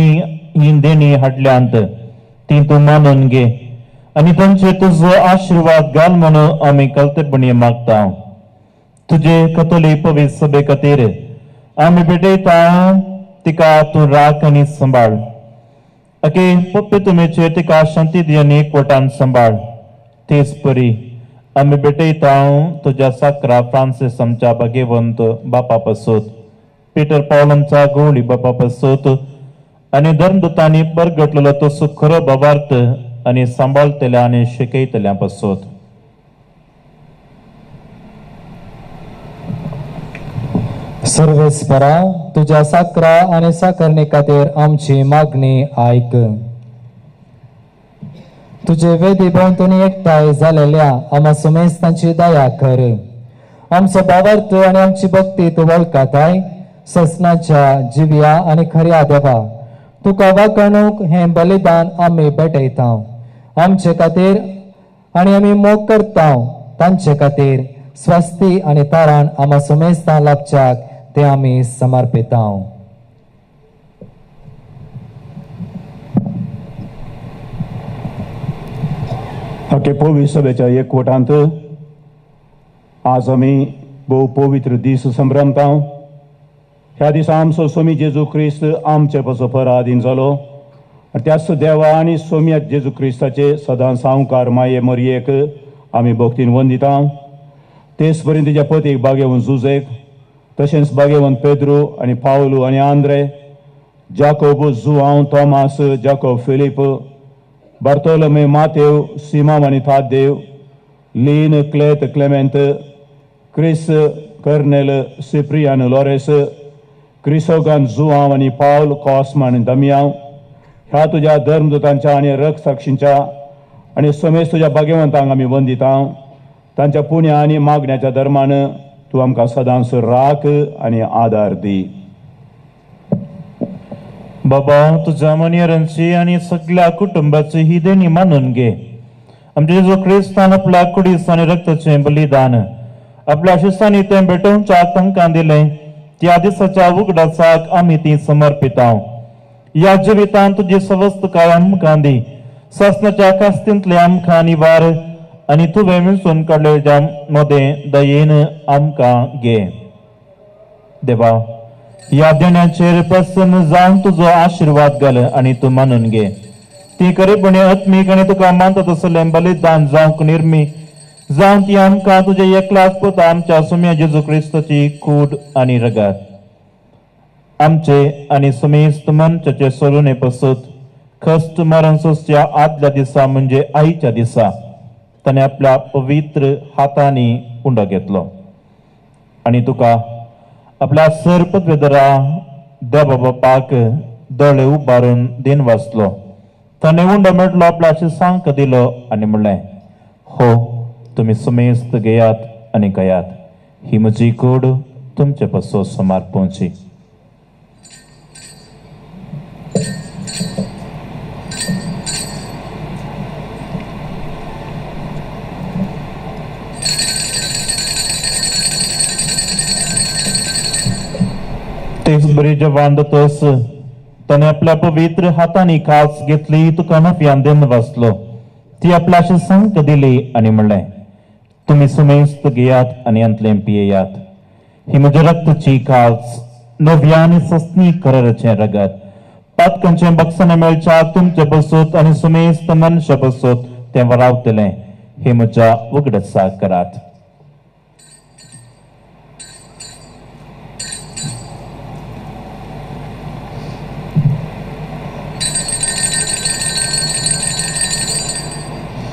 ही देणी हाडल्यांत ती तूं मानून घे आनी तांचे तुजो आशिर्वाद घाल म्हणून आमी कल्तेपणी मागता. तुजे कथोली पवित्र सभे खातीर आमी भेटयता, तिका तूं राख आनी सांबाळ. अके पप्पे तुमेचे तिका शांती दी आनी एकवटान सांबाळ. तेच परी आमी भेटयता तुज्या साकरा फ्रांसीस आमच्या भाग्यवंत बापा पासत, पीटर पावल आमच्या गवळी बापा पासत आनी धर्मदूतांनी परगटलेलो तो खरो भावार्थ आनी सांबाळतल्या आनी शिकयतल्या पासत. सर्वेस्परा तुज्या साकरा आनी साकरणे खातीर आमची मागणी आयक. तुजे वेदी भोंवतणी एकठांय जालेल्या आमा सुमेस्तांची दया कर. आमचो भावार्थ आनी आमची भक्ती तूं वळखताय. ससनाच्या जिव्या आनी खऱ्या देवा, तुका वागणूक हें बलिदान आमी भेटयता. आमचे खातीर आनी आमी मोग करता तांचे खातीर स्वस्ती आनी तारान आमा सुमेस्तां लाभच्याक ते आमी समर्पिता. ओके, पवित्र सभेच्या एकवटांत आज आमी भोव पवित्र दीस संभ्रमता. ह्या दिसा आमचो स्वामी जेजू क्रिस्त आमचे पासून पराधीन जालो आनी त्याच देवा आनी स्वामी जेजू क्रिस्ताचे सदां सावकार माये मरयेक आमी भक्तीन वंदिता. तेच परी तेच्या पतीक बागेवन जुजेक, तशेंच बागेवन पेद्रू आनी पावलू आनी Andre, Jacob, Joao, Thomas, Jacob, Philip, Bartolome, Matew, Simao आनी Thaddeo, Lean, Clet, Clement, Chris, Colonel, Cyprian, Lores, Crisogon, Joao आनी पावल, कॉस्मा आनी दमियांव ह्या तुज्या धर्मदूतांच्या आनी रक्षसाक्षींच्या आनी समेज तुज्या भाग्यवंतांक आमी वंदिता. तांच्या पुण्या आनी मागण्याच्या धर्मान तूं आमकां सदांच राख आनी आदार दी. बाबा, तुझ्या मनियरांची आनी सगळ्या कुटुंबाची ही देणी मानून घे. आमच्या जेजू क्रिस्तान आपल्या कुडीस आनी रक्ताचें बलिदान आपल्या शिस्तांनी तें भेटोवच्या तांकां दिलें त्या दिसाच्या उगडासाक आमी ती समर्पिता. ह्या जिवितांत तुजी सवस्तकाय आमकां दी. सासणाच्या कास्तींतले आमकां निवार आनी तुवें विंचून काडलेल्या मदें दयेन आमकां घे. देवा, ह्या देण्याचेर प्रसन्न जावन तुजो आशिर्वाद घाल आनी तूं मानून घे. ती खरेपणी आत्मीक आनी तुका मानता तसलें बलिदान जावंक निर्मी जावन ती आमकां तुजे एकल्याच पुता आमच्या सुम्या जेजू क्रिस्ताची कूड आनी रगत आमचे आनी सुमेस्त मनशाचे सोलुने पसत खस्ट मरण सोंसच्या आदल्या दिसा म्हणजे आईच्या दिसा ताणें आपल्या पवित्र हातांनी उंडो घेतलो आनी तुका आपल्या सर पदवेदरा देवा बापाक दोळे उबारून दिन वाचलो. ताणें उंडो मेटलो, आपल्या सांक दिलो आनी म्हणलें, हो तुमी सुमेस्त घेयात आनी खायात, ही म्हजी कूड तुमचे पासून सुमार पोवची. तेच बरी जवान दतस ताणें आपल्या पवित्र हातांनी कास घेतली, तुका नफ्यान दिन वाचलो, ती आपल्याशी संक दिली आनी म्हणलें, तुमी सुमेस्त घेयात आनी अंतलें पियेयात, ही म्हज्या रक्तची कास नव्या आनी सस्नी कराराचें रगत पातकांचें बक्षां मेळच्या तुमचे बसत आनी सुमेस्त मनशा बसत तें वरावतलें, हे म्हज्या उगडसा करात.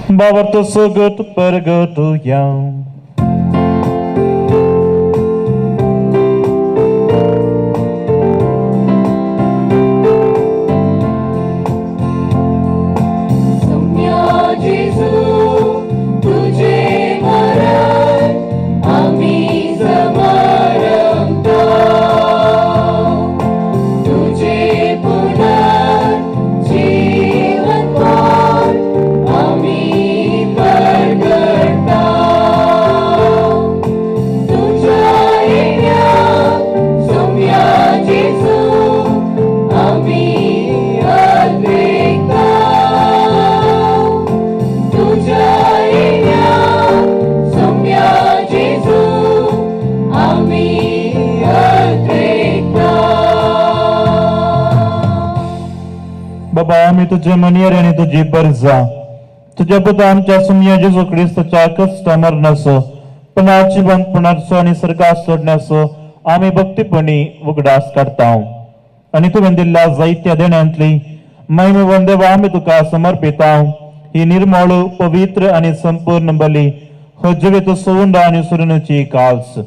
बाबर सगट परगटुया. बाबा, आमी तुजे मनियर आनी तुजी बरजा तुज्या पुता आमच्या सुमया जेजू क्रिस्ताच्या कश्ट मरणाचो पुनर्जीवन जिवंतपणाचो आनी सर्गात सोडण्याचो आमी भक्तीपणी उगडास काडता आनी तुवें दिल्ल्या जायत्या देण्यांतली महिमेवन देवा आमी तुका समर्पिता. ही निर्मळ पवित्र आनी संपूर्ण बली हो जिवीत सोंड आनी सुरणाची काल्स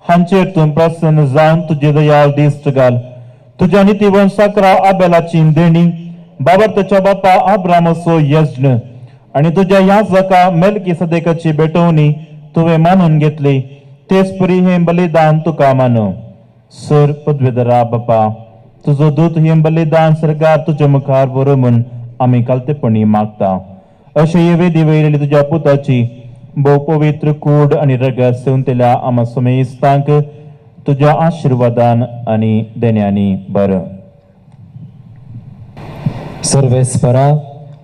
हांचेर तूं प्रसन्न जावन तुजी दयाळ दिश्ट घाल. तुज्या नितीवन साकरा आबेलाची देणी बाबर ताच्या बापा आब्रामाचो यज्ञ आनी तुज्या याजका मेलकी सदेकाची भेटवणी तुवें मानून घेतली, तेच परी हें बलिदान तुका मानू. सर पदवेदरा बापा, तुजो दूत हें बलिदान सरकार तुज्या मुखार व्हरू म्हूण आमी कालतेपणी मागता. अशें हे वेदी वयली तुज्या पुताची भोव पवित्र कूड आनी रगत सेवंतल्या आमा समेस्तांक तुज्या आशिर्वादान आनी देण्यांनी बरं. सर्वेस्परा,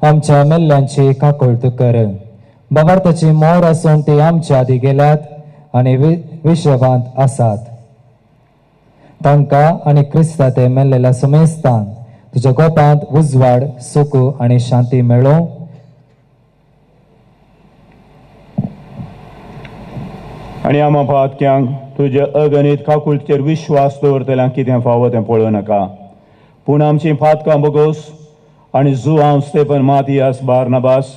आमच्या मेल्ल्यांची काकुळट कर. बाबार्थाची मोर आसून ते आमच्या आदी गेल्यात आनी विश्वांत आसात. तांकां आनी क्रिस्ता ते मेल्लेल्या सुमेस्तान तुज्या गोपांत उजवाड, सुख आनी शांती मेळोवं. आनी आमा पातक्यांक तुज्या अगणीत काकुळचेर विश्वास दवरतल्यांक कितें फावो तें पळोवं नाका, पूण आमचीं पातकां बोगोस आनी Joao Stephen Matias Barnabas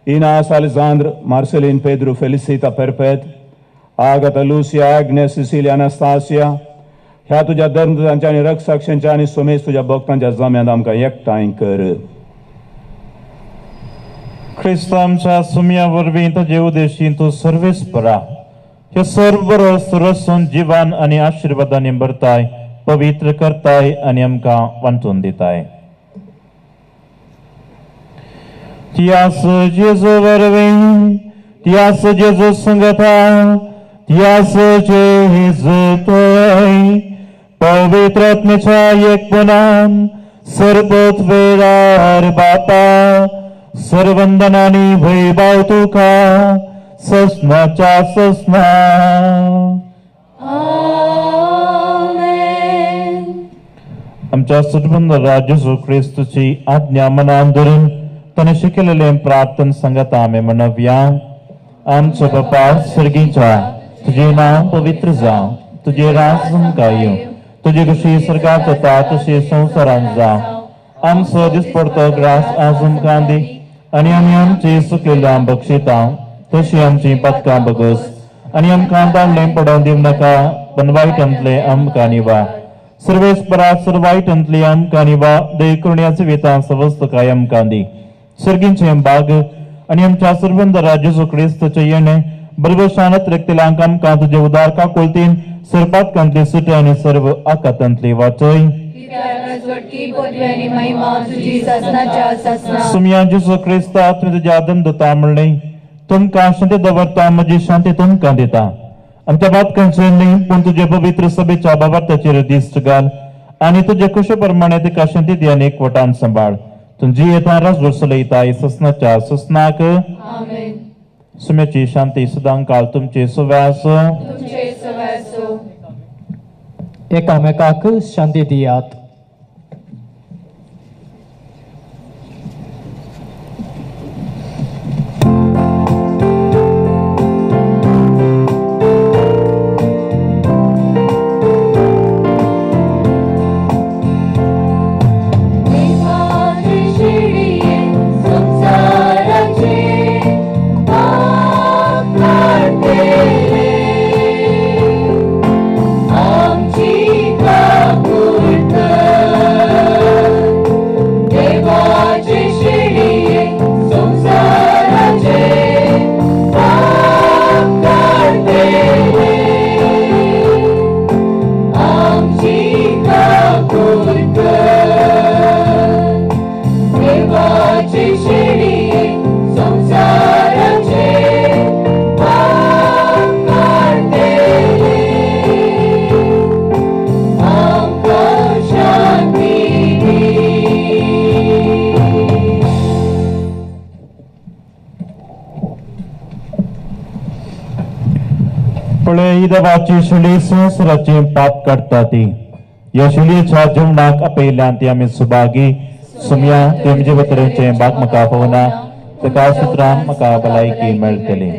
Inas Alexandre Marcelin Pedro Felicita Perpet Agatha Lucia Agnes Cecilia Anastasia ह्या तुज्या धर्मदूतांच्या आनी रक्षाक्षांच्या आनी सोमेश तुज्या भक्तांच्या जम्यांत आमकां एकठांय कर. क्रिस्त आमच्या सुमया वरवीं ताजे उदेशीं तूं सर्वेस परा हे सर्व बरस रसून जिवन आनी आशिर्वादांनी भरताय, पवित्र करताय आनी आमकां वांटून दिताय. तियास जेजू वरवीं, तियास जेजू संगता, तियास जेजू तोय पवित्र आत्म्याच्या एकपणान सरबत वेळार बापा सर्वंदनानी वैभव तुका ससनाच्या ससना. आमच्या सद्बंधरा जेजू क्रिस्तूची आज्ञा मनान धरून ताणें शिकयलेलें प्रार्थन सांगता आमी म्हणुया. आमचो बापा सर्गीच्या, तुजें नांव पवित्र जावं, तुजें राज आमकां येवं, तुजे कशी स्वर्गांत जाता तशी संवसारांत जावं. आमचो दिसपडतो ग्रास आज आमकां दी आनी आमी आमची चुकलेल्या बक्षिता तशी आमची पातकां बगस आनी आमकां दाडलें पडोवन दिवं नाका, पण वायटांतलें आमकां निवा. सर्वेस परा सर्व वायटांतली आमकां निवा, देव जिवितां सवस्तकाय आमकां दी. सर्गींचें बाग आनी आमच्या सर्वंदरा जेजू क्रिस्तचें येणें बरोबर शानत रेखतेल्यांक आमकां तुजे उदार काकुळतीन सर्पातकांतली सुटे आनी सर्व आकातांतली वाचय. सुमया जेजू क्रिस्ता तुवें तुज्या आदम दुता म्हणलें, तुमकां शांती दवरता, म्हजी शांती तुमकां दिता. आमच्या बातकांचेर न्ही पूण तुजे पवित्र सभेच्या बाबार्थाचेर दिश्ट घाल आनी तुजे कुशे प्रमाणे तिका शांती दी आनी एकवटान सांबाळ. तुजी येता राजवट चलयता ससनाच्या ससनाक. सुम्याची शांती सदां काल तुमचे सुव्यास. एकामेकाक शांती दियात. देवाची शिळी संवसाराचें पाप काडटा ती ह्या शिळयेच्या जेवणाक आपयल्यान ती आमी सुभागी. सुमया तेमजे बतरेचें बाग म्हाका पळोवना, ताका सुत्रान म्हाका भलायकी मेळटली.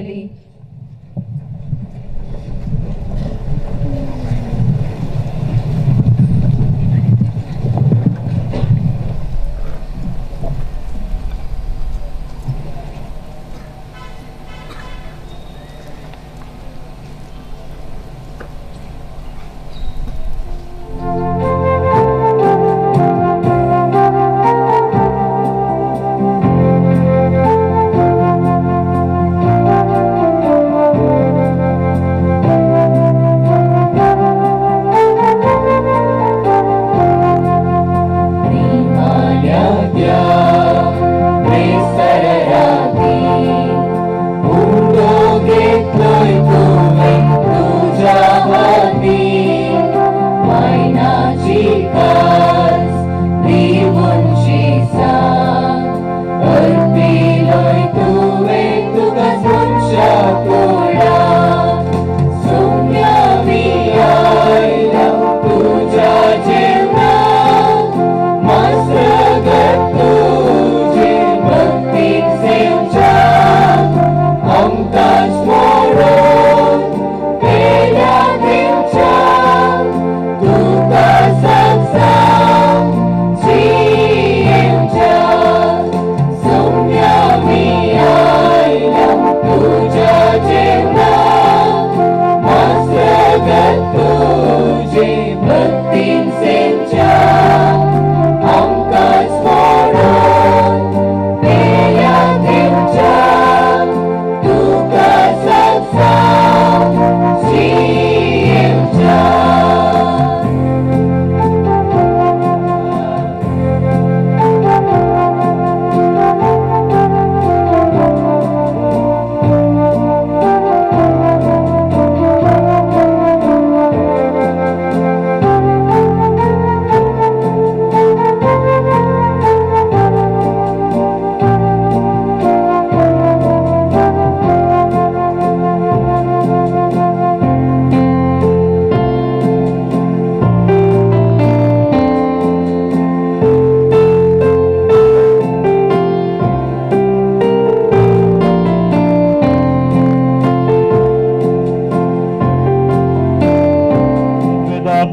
Tuka saksa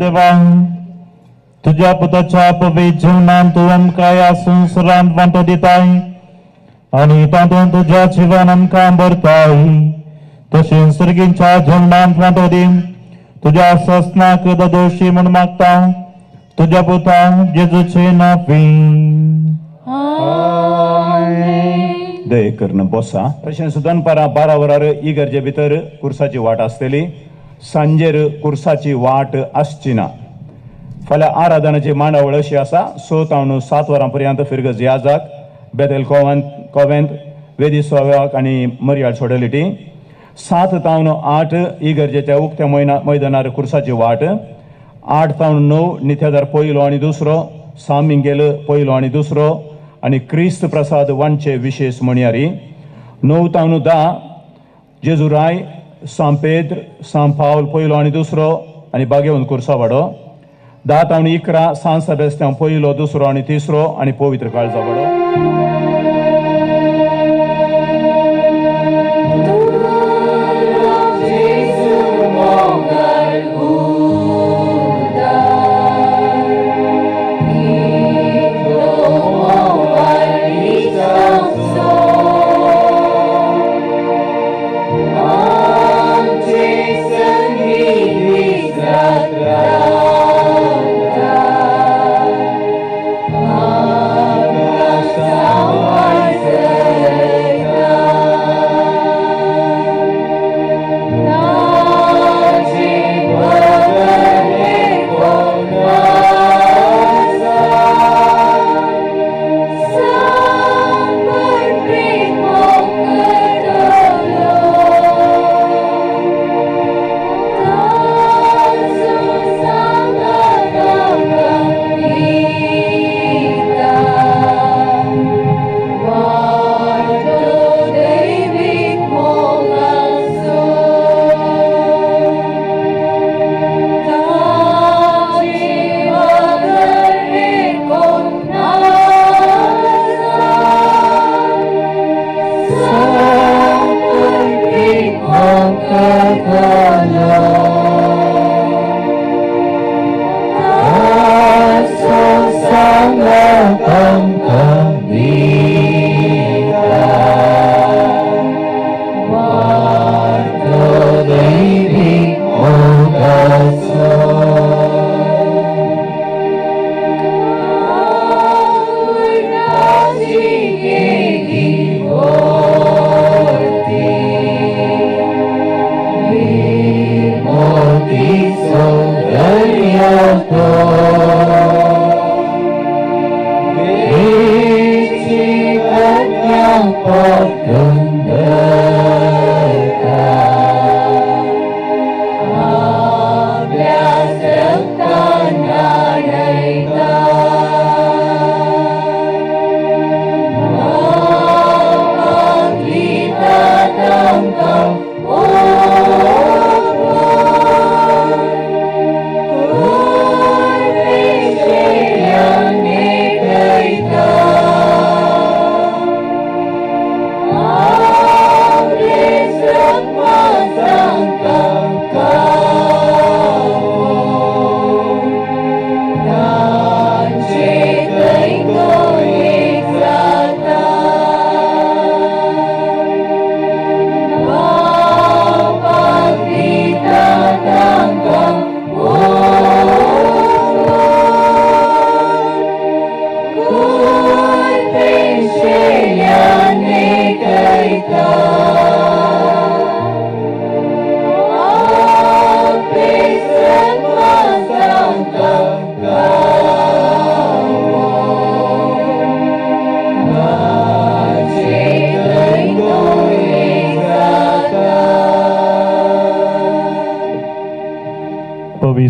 देवा, तुज्या पुताच्या पवित्र जीवनान तूं आमकां ह्या संवसारांत वांटो दिताय आनी तातूंत तुज्या जिवान आमकां भरताय. तशेंच सर्गींच्या जीवनांत वांटो दी तुज्या ससनाक दोशी म्हूण मागता तुज्या पुता जेजूचे नांवी. दये करून बसा. तशेंच दनपारां 12 वरार इगर्जे भितर कुर्साची वाट आसतली. सांजेर कुर्साची वाट आसची ना. फाल्यां आराधनाची मांडावळ अशी आसा. 6 तावन 7 वरां पर्यंत फिरगज याजाक बेतेल कोवेंत वेदी सोव्याक आनी मर्याद सोडलिटी. 7 तावन 8 इगर्जेच्या उक्त्या मैदानार कुर्साची वाट. 8 तावन 9 निथेदार पयलो आनी दुसरो, सान मिंगेल पयलो आनी दुसरो आनी क्रिस्त प्रसाद वांचे विशेश म्हणयारी. 9 तावन 10 जेजुराय सांत पेद्र सांत पावल पयलो आनी दुसरो आनी बागेवन कुर्सावाडो. 10 तावन 11 सांत सेबेस्त्यांव पयलो दुसरो आनी तिसरो आनी पवित्र काळजावाडो.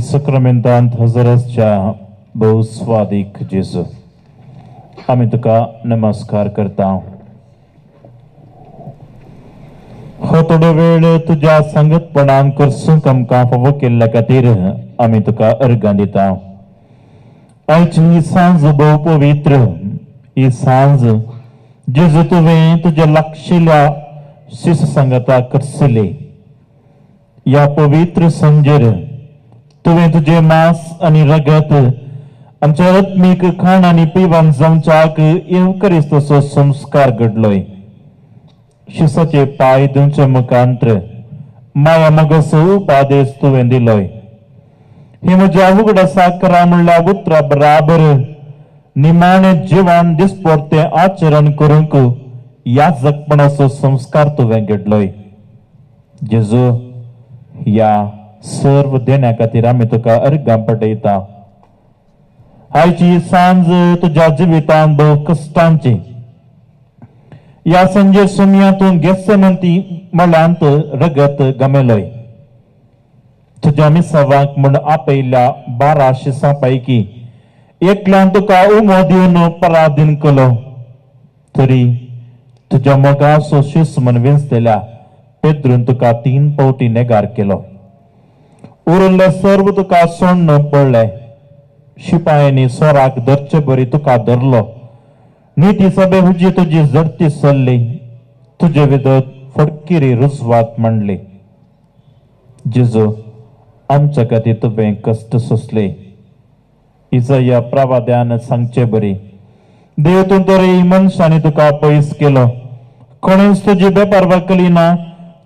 सक्रमेंतांत हजरसच्या भोवस्वादीक जेजू आमी तुका नमस्कार करता. हो थोडो वेळ तुज्या संगतपणान करसूंक आमकां फावो केल्ल्या खातीर आमी तुका अर्गां दिता. आयची ही सांज भोव पवित्र. ही सांज जेजू तुवें तुज्या लागशिल्ल्या शिस सांगता करसली. ह्या पवित्र सांजेर तुवें तुजें मांस आनी रगत आमच्या आत्मीक खाण आनी पिवन जावच्याक येवकरिस्ताचो संस्कार घडलोय. शिसाचे पांय धुवचे मुखांत्र माया मोगाचो उपादेश तुवें दिलोय. ही म्हज्या उगडासा करा म्हणल्या उतरा बराबर निमाणे जिवान दिसपडतें आचरण करूंक ह्या जगपणाचो संस्कार तुवें घडलोय. जेजू, ह्या सर्व देण्या खातीर आमी तुका अर्गां पटयता. आयची सांज तुज्या जिवितांत भोव कश्टांची. ह्या सांजे सुमया तूं गेत्सेमनी मळ्यांत रगत गमेलोय. तुज्या मिसावाक म्हूण आपयल्ल्या 12 शिसां पैकी एकल्यान तुका उमो दिवन पराधीन केलो, तरी तुज्या मोगाचो शीस म्हूण विंचतल्या पेद्रून तुका 3 फावटी नेगार केलो. उरिल्ले सर्व तुका सोडून पडले. शिपायांनी सोराक धरचे बरी तुका धरलो. निती सभे हुजी तुजी झडती चल्ली. तुजे विरोध फडकिरी रुजवात मांडली. जेजू, आमच्या खातीर तुवें कश्ट सोंसले. इजया प्रवाद्यान सांगचे बरी, देव तूं तरी मनशांनी तुका पयस केलो, कोणेच तुजी बेपर्वा केली ना.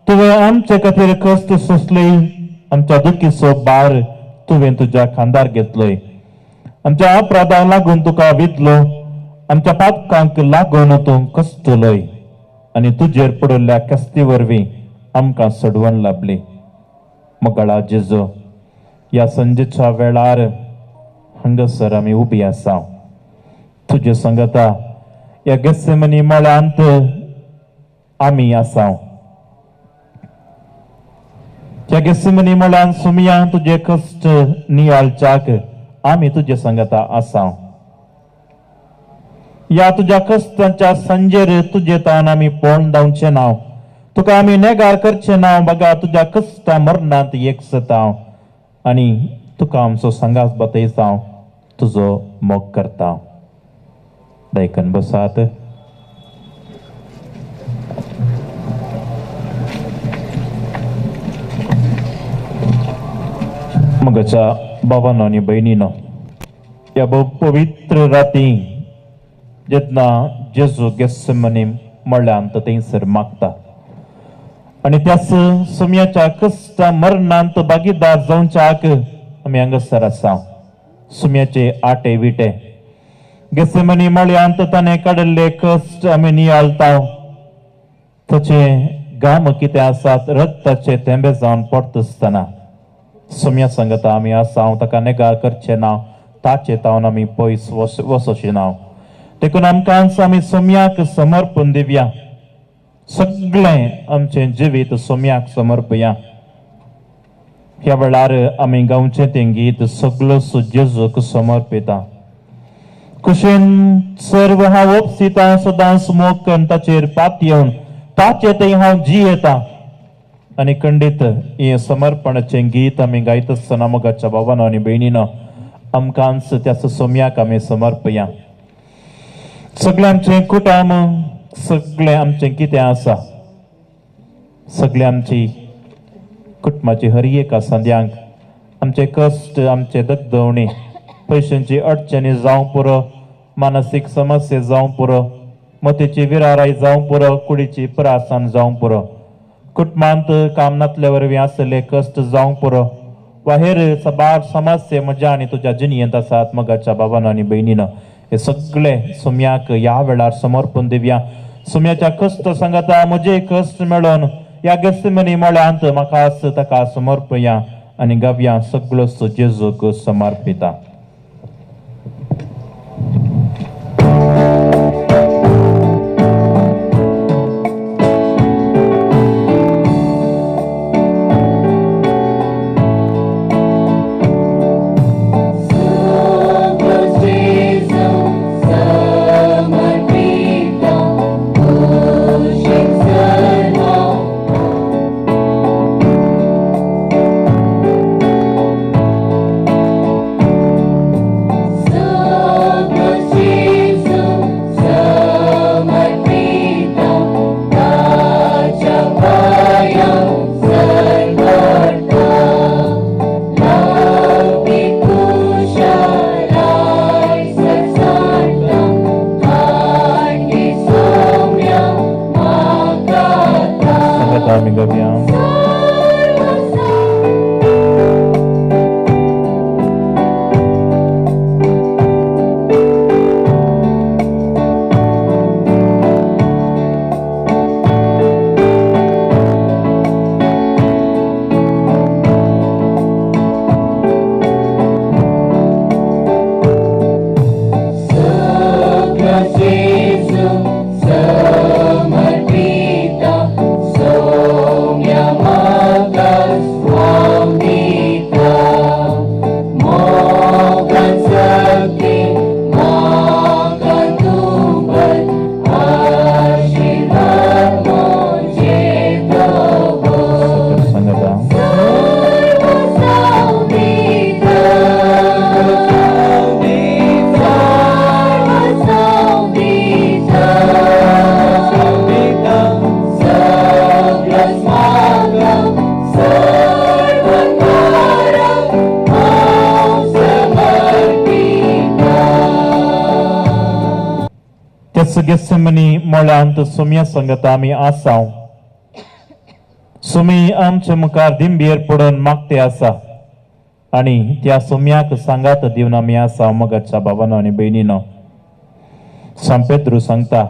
तुवें आमचे खातीर कश्ट सोंसले. आमच्या दुखीचो भार तुवें तुज्या खांदार घेतलोय. आमच्या अपराधांक लागून तुका वितलो, आमच्या पातकांक लागून तूं कश्टलोय आनी तुजेर पडिल्ल्या कस्ती वरवीं आमकां सोडवण लाबली. मोगाळा जेजू, ह्या सांजेच्या वेळार हांगासर आमी उबी आसा. तुजे सांगता ह्या गेत्सेमनी मळ्यांत आमी आसा. ह्या गेत्सेमनी मळ्यांत सुमया तुजे कश्ट नियाळच्याक आमी तुजे सांगता आसा. ह्या तुज्या कश्टांच्या सांजेर तुजे तान आमी पळोवन धांवचे ना, तुका आमी नेगार करचे ना. बगा तुज्या कश्टा मरणांत एक सता आनी तुका आमचो सांगास बतयता, तुजो मोग करता. दायकन बसात. मगाच्या बाबानो आनी भयणीनो, ह्या भोव पवित्र राती जेन्ना जेजू गेत्सेमनी मळ्यांत थंयसर मागता आनी त्याच सुमयाच्या कश्टा मरणांत भागीदार जावच्याक आमी हांगासर आसा. सुमयाचे आटे विटे गेत्सेमनी मळ्यांत ताणें काडिल्ले कश्ट आमी नियाळता. ताचे घाम कितें आसात रक्ताचे थेंबे जावन पडटा आसतना सुमया सांगता आमी आसा, ताका नेगार करचे ना, ताचे तावन आमी पयस वचचे ना. देखून आमकां आमी सोम्याक समर्पण दिवया. सगळें आमचें जिवीत सोम्याक समर्पया. ह्या वेळार आमी गांवचें तें गीत सगळो जेजूक समर्पिता. कुशीन सर्व हांव उपसिता सदांच मोग करून ताचेर पात येवन ताचे थंय हांव जियेता. आनी खंडीत हें समर्पणाचें गीत आमी गायत आसतना मोगाच्या बाबानो आनी भयणीनो, आमकांच त्याच सोम्याक आमी समर्पया. सगळें आमचें कुटुंब, सगळें आमचें कितें आसा, सगळें आमची कुटुंबाची हर एका संद्यांक आमचे कश्ट, आमचे दगदवणी, पयशांची अडचणी जावं पुरो, मानसीक समस्या जावं पुरो, मतीची विराराय जावं पुरो, कुडीची प्रासान जावं पुरो, कुटुंबांत काम नातल्या वरवीं आसले कश्ट जावं पुरो, वा हेर साबार समस्या म्हज्या आनी तुज्या जिणेंत आसात. मोगाच्या बाबानो आनी भयणीनो, हे सगळे सुम्याक ह्या वेळार समर्पण दिवया. सुम्याच्या कश्ट सांगता म्हजे कश्ट मेळोवन ह्या गेत्सेमनी मळ्यांत म्हाका ताका समर्पया आनी गावया सगळो जेजूक समर्पिता. समर्पिता काडया. गेत्सेमनी मळ्यांत सुम्या संगता आमी आसाव. सुमी आमचे मुखार दिंबेर पडून मागते आसा आनी त्या सुम्याक सांगात दिवन आमी आसा. मगाच्या भावानो आनी भयणीनो, सांत पेत्रू सांगता,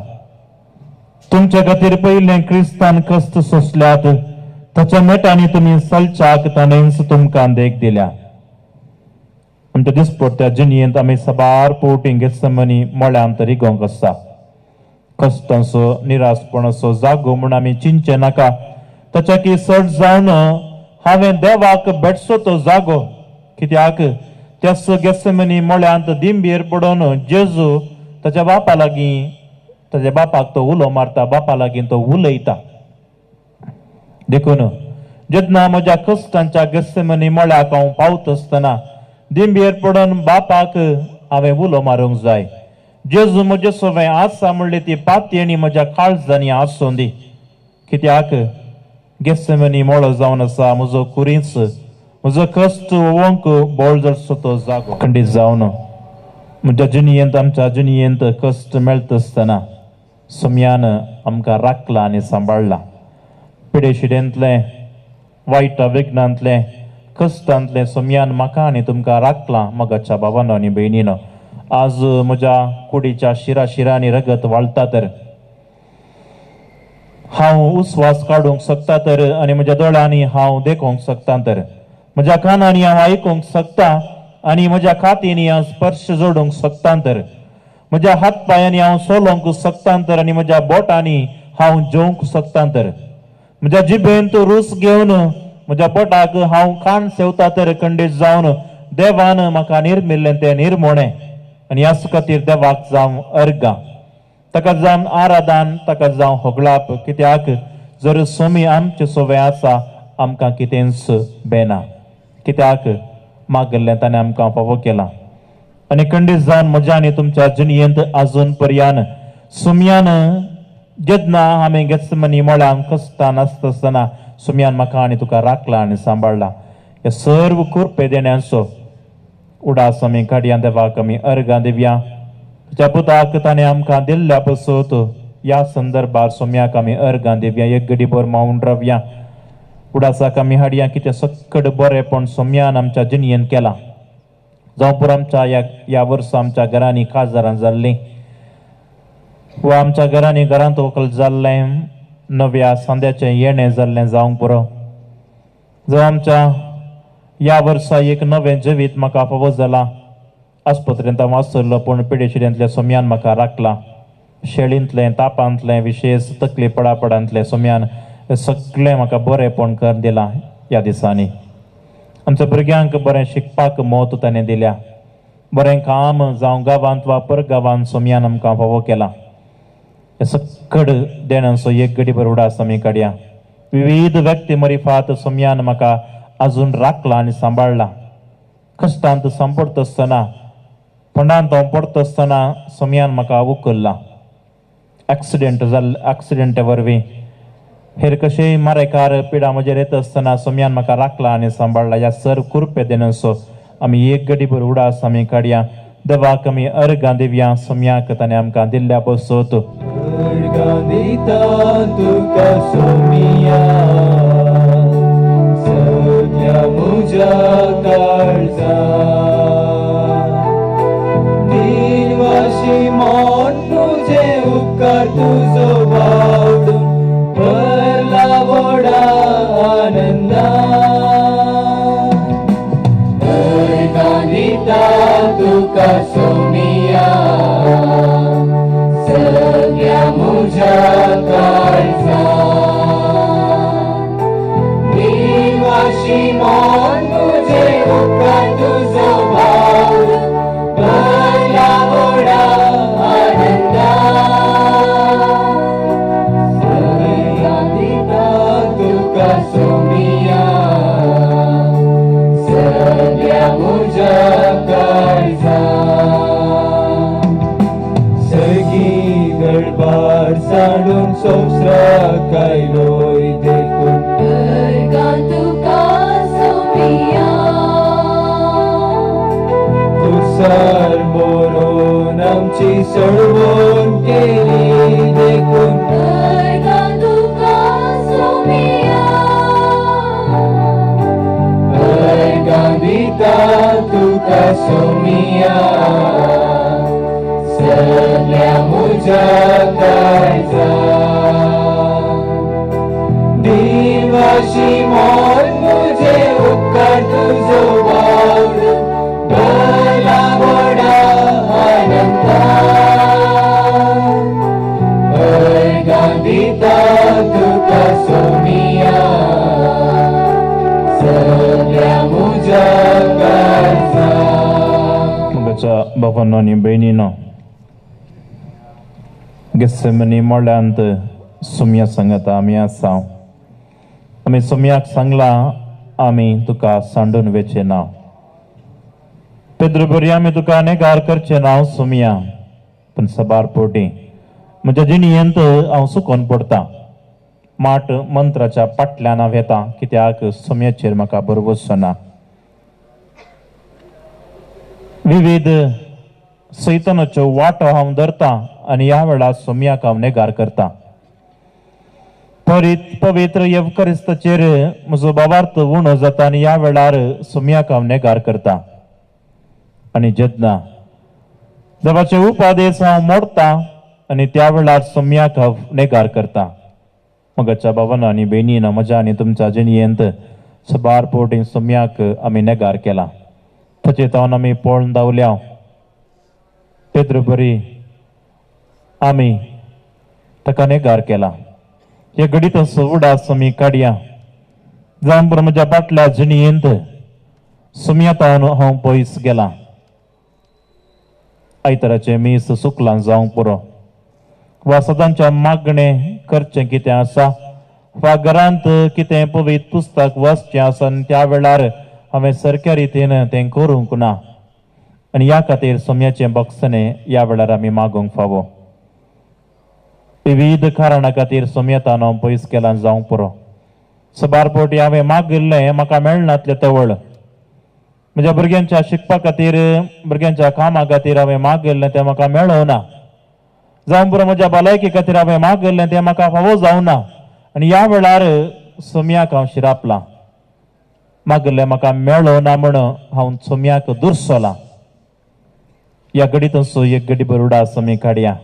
तुमच्या खातीर पयलें क्रिस्तान कश्ट सोंसल्यात, ताच्या मेटांनी तुमी चलच्याक ताणेंच तुमकां देख दिल्या. आमच्या दिसपट्ट्या जिणेंत आमी साबार पवटी गेत्सेमनी मळ्यांत रिगोवंक आसा. कश्टांचो निराशपणाचो जागो म्हूण आमी चिंतचें नाका. ताच्या की सट जावन हांवें देवाक भेटचो तो जागो. कित्याक त्याच गेत्सेमनी मळ्यांत दिंबेर पडून जेजू ताच्या बापा लागीं, ताच्या बापाक तो उलो मारता, बापा लागीं तो उलयता. देखून जेन्ना म्हज्या कश्टांच्या गेत्सेमनी मळ्याक हांव पावता आसतना दिंबेर पडून बापाक हांवें उलो मारूंक जाय. जेजू म्हजे सवें आसा म्हणली ती पातयेणी म्हज्या काळजांनी आसूं दी. कित्याक गेत्सेमनी मळो जावन आसा म्हजो कुरींच, म्हजो कश्ट ओवंक बोळ जडसो तो जागो. खंडीत जावन म्हज्या जिणयेंत, आमच्या जिणयेंत कश्ट मेळटा आसतना सुम्यान आमकां राखला आनी सांबाळ्ळा. पिडेशिडेंतलें, वायट विघ्नांतलें, कश्टांतलें सुम्यान म्हाका आनी तुमकां राखलां. मगाच्या भावानो आनी भयणीनो, आज म्हज्या कुडीच्या शिरा शिरांनी रगत वाळटा तर हांव उस्वास काडूंक शकता तर, आनी म्हज्या दोळ्यांनी हांव देखूंक शकता तर, म्हज्या कानांनी हांव आयकूंक शकता आनी म्हज्या कातींनी हांव स्पर्श जोडूंक शकता तर, म्हज्या हात पांयांनी हांव चलोवंक शकता तर, आनी म्हज्या बोटांनी हांव जेवंक शकता तर, म्हज्या जिबेंत रूच घेवन म्हज्या पोटाक हांव कान सेवता तर, खंडीत जावन देवान म्हाका निर्मिल्लें तें निर्मोणें. आनी ह्याच खातीर देवाक जावं अर्गां, ताका जावन आराधन, ताका जावं होगळाप. कित्याक जर सोमी आमचे सोवे आसा आमकां कितेंच बेना. कित्याक मागल्लें ताणें आमकां फावो केलां. आनी खंडीत जावन म्हज्या आनी तुमच्या जिणयेंत आजून पर्यान सुम्यान जेन्ना आमी गेत्सेमनी मळ्यांत कश्टां नासता आसतना सुम्यान म्हाका आनी तुका राखला आनी सांबाळ्ळा. ह्या सर्व कृपे देण्यांचो उडास आमी काडया. देवाक आमी अर्गां दिवया. तुज्या पुताक ताणें आमकां दिल्ल्या पसत ह्या संदर्भार सोम्याक आमी अर्गां दिवया. एक गडीभर मावून रावया. उडासाक आमी हाडया कितें सक्कड बरेंपण सोम्यान आमच्या जिणयेन केलां. जावं पुरो आमच्या ह्या वर्सा आमच्या घरांनी काजारां जाल्लीं वा आमच्या घरांनी घरांत वकल जाल्लें, नव्या सांद्याचें येणें जाल्लें जावंक पुरो. जावं आमच्या ह्या वर्सा एक नवें जिवीत म्हाका फावो जालां. आस्पत्रेंत हांव आसलो पूण पिडेशिडेंतल्या सोम्यान म्हाका राखला. शेळींतलें, तापांतलें, विशेश तकली पडापडांतलें सोम्यान सगळें म्हाका बरेंपण कर दिलां. ह्या दिसांनी आमच्या भुरग्यांक बरें शिकपाक मत ताणें दिल्या. बरें काम जावं गांवांत वा परगांवांत सोम्यान आमकां फावो केलां. सक्कड देण्यांचो एक गडीभर उडास आमी काडया. विविध व्यक्ती मरिफात सोम्यान म्हाका अजून राखला आनी सांबाळ्ळा. कश्टांत सांपडटा आसतना, फोंडांत हांव पडटा आसतना सोम्यान म्हाका उखल्ला. एक्सिडेंट जाल्ले, एक्सिडेंटा वरवीं हेर कशेय मारेकार पिडा म्हजेर येता आसतना सोम्यान म्हाका राखला आनी सांबाळ्ळा. ह्या सर कुरपे देण्यांचो आमी एक गडीभर उडास आमी काडया. देवाक आमी अर्गां दिवया. सोम्याक ताणें आमकां दिल्ल्या पसत. अर्गां दिता तुका सोमिया. आनंदा अर्गां दिता तुका सोमिया सगळ्या म्हज्या काळजा देवाशी मन म्हजें उपकार तुजो भाव भरला व्हडा आनंदा अर्गां दिता तुका सोमिया सगळ्या म्हज्या काळजा सगळी गडबार सांडून संवसाराक आयलोय देखून अर्गां तुका सोमिया कुसार मरून आमची सोडवण केली देखून अर्गां तुका सोमिया अर्गां दिता तुका सोमिया सगळ्या म्हज्या काळजा देवाशी मन म्हजें उपकार तुजो वावर भरला व्हडा आनंदा अर्गां दिता तुका सोमिया सगळ्या म्हज्या काळजा. म्हज्या बाबांनो आनी भयणीनो, गेसेमनी मळ्यांत सुम्या सांगता आमी आसा. आमी सुम्याक सांगलां आमी तुका सांडून वेचें ना. पेद्रो बरी आमी तुका नेगार करचें ना सुम्या, पूण सबार पोटी म्हज्या जिणयेंत हांव सुकोन पडटा. माट मंत्राच्या पाटल्यान हांव येता कित्याक सुम्याचेर म्हाका भरवंसो ना. विविध सैतानाच्यो वाटो हांव धरता आनी ह्या वेळार सोम्याक हांव नेगार करता. पवित्र येवकरिस्ताचेर म्हजो बाबार्थ उणो जाता आनी ह्या वेळार सोम्याक हांव नेगार करता. आनी जेन्ना देवाचे उपादेश हांव मोडटा आनी त्या वेळार सोम्याक हांव नेगार करता. मगाच्या बाबांनो आनी भयणीनो, म्हज्या आनी तुमच्या जिणयेंत सबार पोटी सोम्याक आमी नेगार केला. ताचे तावन आमी पळोवन धांवल्या. पेद्रो बरी आमी ताका नेगार केला. हे घडीत उडास आमी काडया जावन म्हज्या बाटल्या जिणयेंत सुम्या तावन हांव पयस गेला. आयताराचें मीस सुकलां जावंक पुरो वा सदांच्या मागणें करचें कितें आसा वा घरांत कितें पवित्र पुस्तक वाचचें आसा आनी त्या वेळार हांवें सारक्या रितीन तें करूंक ना आनी ह्या खातीर सोम्याचें बक्षणें ह्या वेळार आमी मागूंक फावो. विविध कारणा खातीर सोम्यतान हांव पयस केला जावंक पुरो. सबार पोटी हांवें मागिल्लें म्हाका मेळनातलें तवळ. म्हज्या भुरग्यांच्या शिकपा खातीर, भुरग्यांच्या कामा खातीर हांवें मागिल्लें तें म्हाका मेळना. जावं पुरो म्हज्या भलायकी खातीर हांवें मागिल्लें तें म्हाका फावो जावना आनी ह्या वेळार सोम्याक हांव शिरापलां. मागिल्लें म्हाका मेळना म्हण हांव सोम्याक दुरसलां. ह्या घडीतसो एक घडी भर उडास आमी काडया.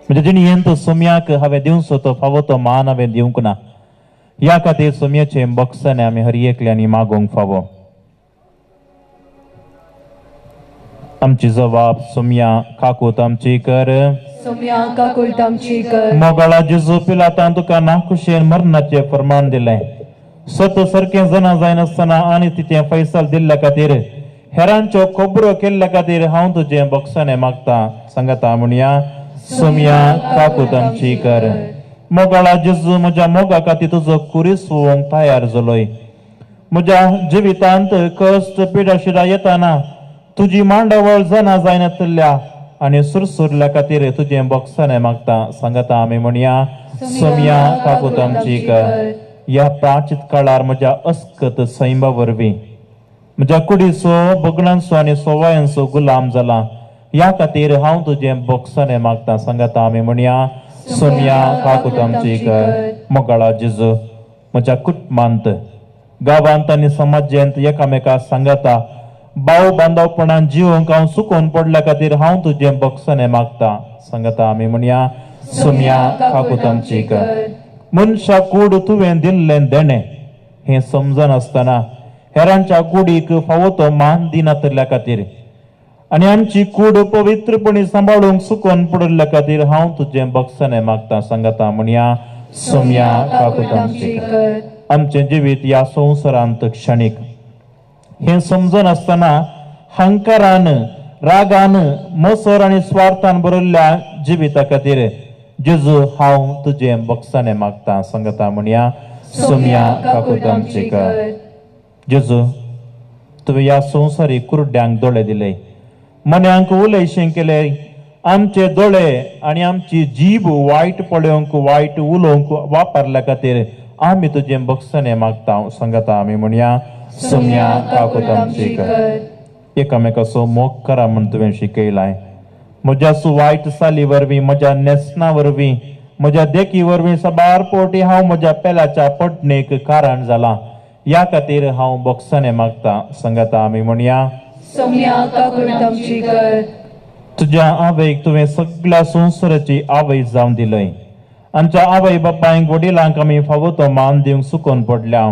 म्हणजे जिणयेंत सोम्याक हांवें दिवचो तो फावो तो मान हांवें दिवंक ना. ह्या खातीर सोम्याचें बक्षणें आमी हर एकल्यांनी मागूंक फावो. आमची जबाब सोम्या काकूत आमची कर. सोम्या काकूत आमची कर. मोगाळा जेजू पिलातान तुका नाखुशेन मरणाचें फर्मान दिलें. सत सारकें जाणा जायनासतना आनी तिचें फैसल दिल्ल्या खातीर हेरांच्यो खबरो केल्ल्या खातीर हांव तुजें बक्षणें मागता. सांगता म्हणया सोम्या काकूत आमची कर. मोगाळा जेजू म्हज्या मोगा खातीर तुजो कुरीस होवंक तयार जालोय. म्हज्या जिवितांत कश्ट पिडाशिडा येताना तुजी मांडावळ जाणा जायनातल्या आनी सुरसुरल्या खातीर तुजें बक्षणें मागता. सांगता आमी म्हणया सोम्या काकूत आमची कर. ह्या प्राचीत काळार म्हज्या अस्कत सैमा वरवीं म्हज्या कुडीचो बगणांचो आनी सवायांचो गुलाम जाला. ह्या खातीर हांव तुजें बक्षणें मागता. सांगता आमी म्हणया सोम्या काकूत आमची कर. मोगाळा जेजू म्हज्या कुटुंबांत, गांवांत आनी समाजांत एकामेका सांगता भाव बांदवपणान जिवंक हांव सुकोवन पडल्या खातीर हांव तुजें बक्षणें मागता. सांगता आमी म्हणया सोम्या काकूत आमची कर. मनशा कूड तुवें दिल्लें देणें हें समजनासतना हेरांच्या कुडीक फावो तो मान दिनातल्या खातीर आनी आमची कूड पवित्रपणी सांबाळूंक सुकोन पडिल्ल्या खातीर हांव तुजें बक्षणें मागता. सांगता म्हणया सोम्या काकूत आमची कर. आमचें जिवीत ह्या संवसारांत क्षणीक हें समजनासतना हंकारान, रागान, मसर आनी स्वार्थान भरिल्ल्या जिविता खातीर जेजू हांव तुजें बक्षणें मागता. सांगता म्हणया सोम्या काकूत आमची कर. जेजू तुवें ह्या संवसारी कुरड्यांक दोळे दिले, मन्यांक उलयशें केलें. आमचे दोळे आनी आमची जीब वायट पळोवंक, वायट उलोवंक वापरल्या खातीर आमी तुजें बक्षणें मागता. सांगता आमी म्हणया सोम्या काकूत आमची कर. एकामेकाचो मोग करा म्हूण तुवें शिकयलाय. म्हज्या वायट साली वरवीं, म्हज्या न्हेसणा वरवीं, म्हज्या देखी वरवीं साबार पोटी हांव म्हज्या पेल्याच्या पटणेक कारण जाला. ह्या खातीर हांव बक्षणें मागता. सांगता आमी म्हणया सोम्या काकूत आमची कर. तुज्या आवयक तुवें सगळ्या संवसाराची आवय जावन दिलय. आमच्या आवय बापायक, वडिलांक आमी फावो तो मान दिवंक सुकोन पडल्या.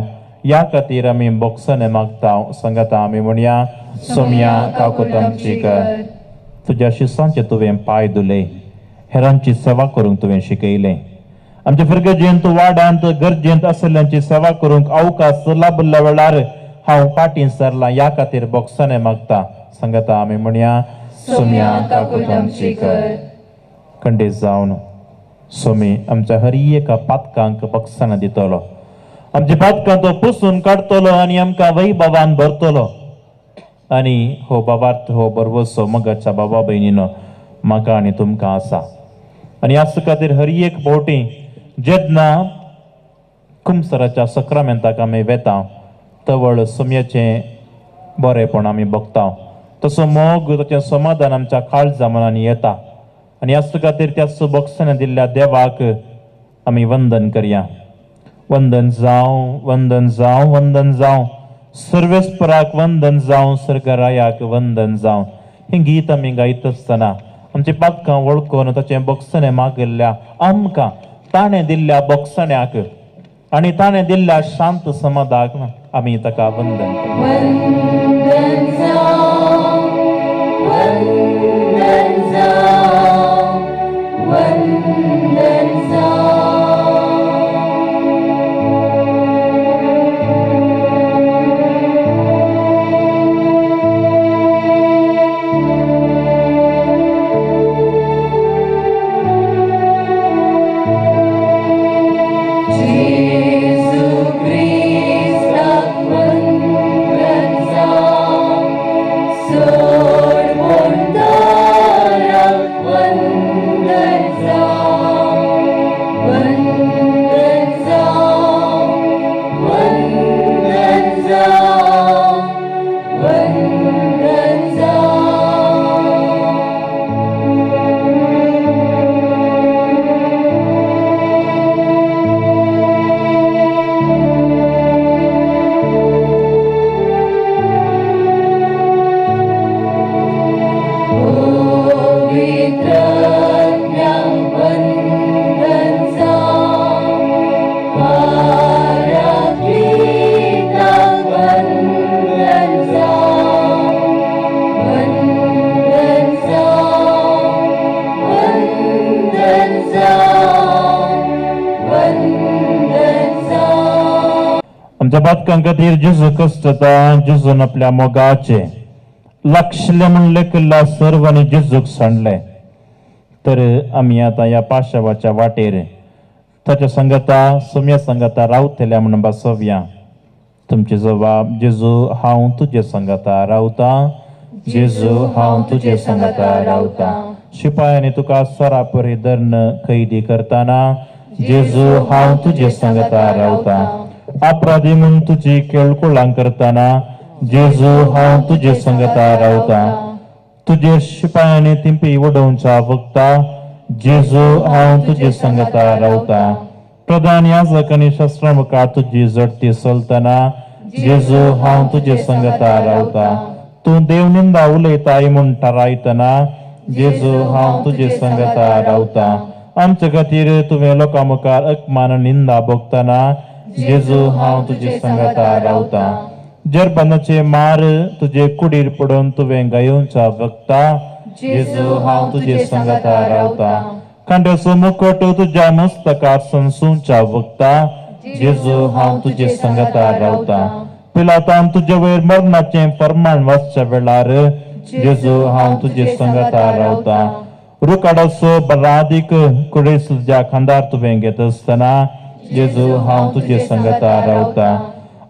ह्या खातीर आमी बक्षणें मागता. सांगता आमी म्हणया सोम्या काकूत आमची कर. तुज्या शिसांचे तुवें पांय धुले, हेरांची सेवा करूंक तुवें शिकयलें. आमच्या फिरगजेंत, वाड्यांत, गरजेंत आशिल्ल्यांची सेवा करूंक अवकाश लाबिल्ल्या वेळार हांव फाटीं सरलां. ह्या खातीर बक्षणें मागता. सांगता आमी म्हणया सोम्या काकूत आमची कर. खंडीत जावन सोमी आमच्या हर एका पातकांक बक्षणां दितलो. आमच्या पातकां तो पुसून काडटलो आनी आमकां वैभवान भरतलो. आनी हो बाबार्थ, हो बरवसो मगाच्या बाबा भयणीनो म्हाका आनी तुमकां आसा. आनी ह्याच खातीर हर एक फावटी जेन्ना कुमसराच्या सक्रामेंताक आमी वेता तवळ सोम्याचें बरेंपण आमी बगता. तसो मोग, ताचें समाधान आमच्या काळजा मनांनी येता. आनी ह्याच खातीर त्या बक्षणें दिल्ल्या देवाक आमी वंदन करया. वंदन जावं, वंदन जावं, वंदन जावं, सर्वेस्पराक वंदन जावं, सर्गरायाक वंदन जावं. हें गीत आमी गायत आसतना आमची पातकां वळखून ताचें बक्षणें मागिल्ल्या आमकां ताणें दिल्ल्या बक्षण्याक आनी ताणें दिल्ल्या शांत समाधाक आमी ताका वंदन खातीर जेजू कश्टता, जेजून आपल्या मोगाचे लक्षले म्हण लेखिल्ल्या सर्वांनी जेजूक सांडले. तर आमी आतां ह्या पाशावाच्या वाटेर ताच्या संगता, सोम्या संगता रावतल्या म्हण बसोवया. तुमची जबाब जेजू हांव तुजे संगता रावता, जेजू हांव तुजे संगता रावता. शिपायांनी तुका सरापरी धरून कैदी करतना जेजू हांव तुजे संगता रावता. अपराधी म्हूण तुजी केळकुळां करतना जेजू हांव तुजे संगता रावता. तुजे शिपायांनी तिंपी उडोवच्या वखता जेजू हांव तुजे संगता रावता. प्रधान याजक आनी शास्त्रां मुखार तुजी झडती चलतना जेजू हांव तुजे संगता रावता. तूं देव निंदा उलयताय म्हूण थारायतना जेजू हांव तुजे संगता रावता. आमचे खातीर तुवें लोकां मुखार अकमान निंदा भोगतना जेजू हांव तुजे सांगाता रावता. जरबानाचे मार तुजे कुडीर पडून तुवें गायोवच्या वखता जेजू हांव तुजे सांगाता रावता. कांड्याचो मुखट तुज्या मस्तकार संसूंच्या वखता जेजू हांव तुजे सांगाता रावता. पिलातान तुजे वयर मरणाचें फर्माण वाचच्या वेळार जेजू हांव तुजे सांगाता रावता. रुकाडाचो बरादीक कुडीस तुज्या खांदार तुवें घेत आसतना जेजू हांव तुजे सांगाता रावता.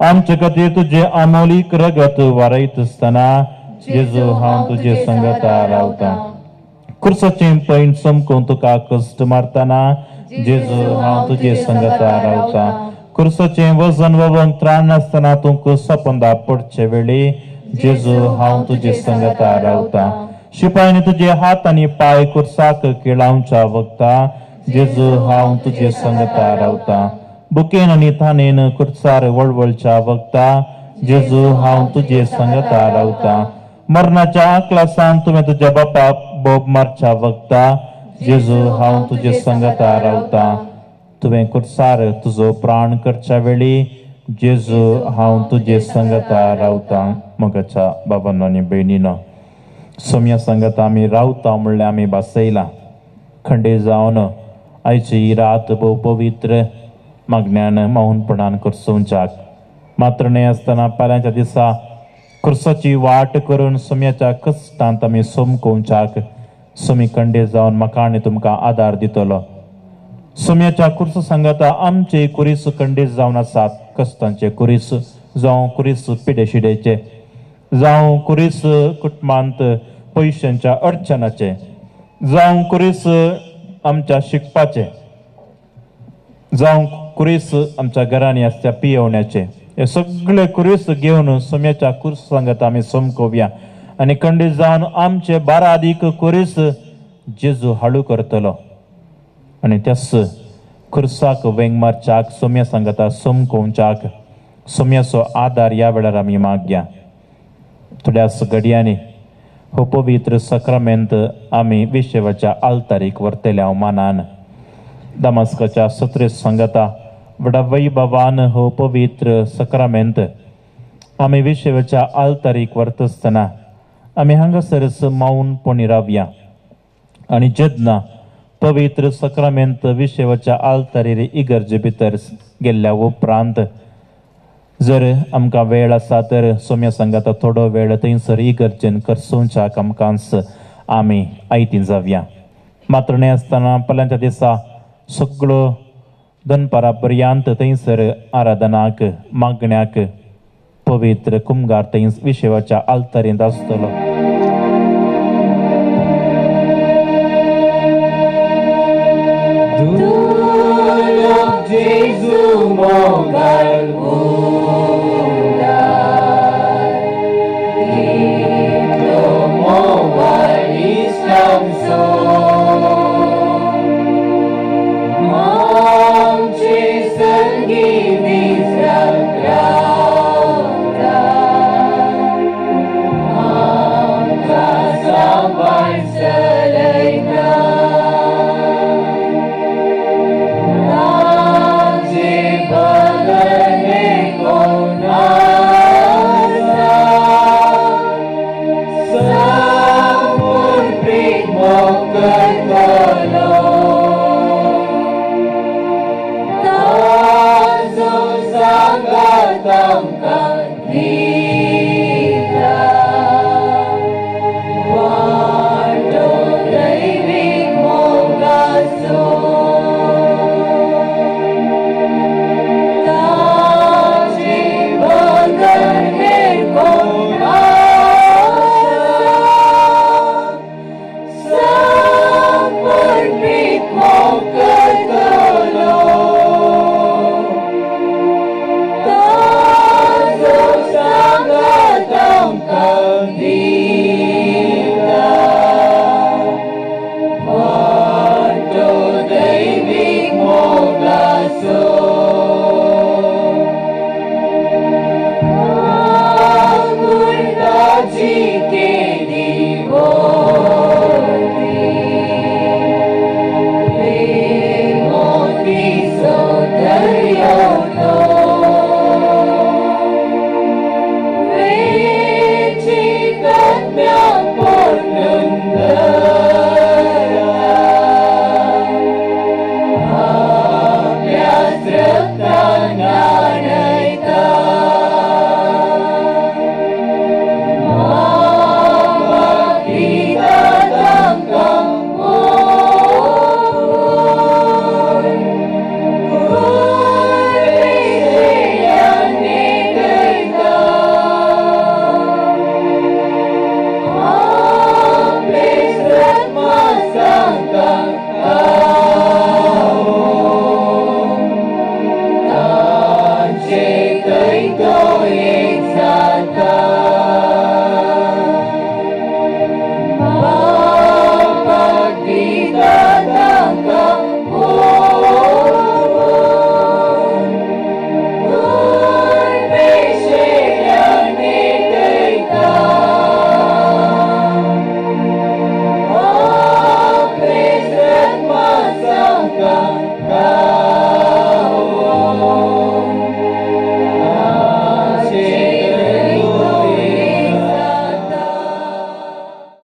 आमचे खातीर तुजें आमोलीक रगत वारयत आसतना जेजू हांव तुजे सांगाता रावता. कुर्साचें पैण चमकून तुका कश्ट मारतना जेजू हांव तुजे सांगाता रावता. कुर्साचें वजन ववंक त्राण नासतना तूं कुर्सा पडचे वेळी जेजू हांव तुजे सांगाता रावता. शिपायानी तुजे हात आनी पांय कुर्साक किळावच्या वखता जेजू हांव तुजे सांगाता रावता. बुकेन आनी थानेन कुर्सार वळवळच्या वखता जेजू हांव तुजे सांगाता रावता. मरणाच्या आकलासान तुवें तुज्या बापाक बोब मारच्या वखता जेजू हांव तुजे सांगाता रावता. तुवें कुर्सार तुजो प्राण करच्या वेळी जेजू हांव तुजे सांगाता रावता. मोगाच्या बाबांनो आनी भयणीनो, सोम्या सांगाता आमी रावता म्हणल्यार आमी भासयला खंडे जावन आयची ही रात भोव पवित्र मागण्यान माहूनपणान करसोवच्याक मात्र न्हय आसतना फाल्यांच्या दिसा कुर्साची वाट करून सोम्याच्या कश्टांत आमी सोमकोवच्याक सोमी कंडे जावन म्हाका आनी तुमकां आदार दितलो. सोम्याच्या कुर्स सांगाता आमचे कुरीस कंडे जावन आसात. कश्टांचे कुरीस जावं कुरीस पिडेशिडेचे जावं कुरीस कुटुंबांत पयशांच्या अडचणाचे जावं कुरीस आमच्या शिकपाचे जावं कुरीस आमच्या घरांनी आसच्या पियेवण्याचे, हे सगळे कुरीस घेवन सोम्याच्या कुर्स सांगाता आमी सोमकोवया आनी कंडे जावन आमचे बारादीक कुरीस जेजू हाडू करतलो आनी त्याच कुर्साक वेंग मारच्याक सोम्या सांगाता सोमकोवच्याक सोम्याचो आदार ह्या वेळार आमी मागया. थोड्याच घडयांनी हो पवित्र सक्रमेंत आमी विशेवाच्या आल्तारीक व्हरतल्या मानान दमास्काच्या सत्रे सांगाता व्हडा वैभवान हो पवित्र सक्रमेंत आमी विशेवाच्या आल्तारीक व्हरतासतना आमी हांगासरच मौनपणी रावया आनी जेन्ना पवित्र सक्रमेंत विशेवाच्या आल्तारीर इगर्जे भितर गेल्ल्या उपरांत जर आमकां वेळ आसा तर सोम्या सांगाता थोडो वेळ थंयसर इगर्जेन करसोवच्याक आमकांच आमी आयती जावया. मात्र न्हय आसतना फाल्यांच्या दिसा सगळो दनपारा पर्यंत थंयसर आराधनाक मागण्याक पवित्र कुमगार थंय विशेवाच्या आल्तारींत आसतलो. Jesu mogal undar, itlo mogal Islam so, amche sangi disrat rauta, amka sambar salaita. Thank you.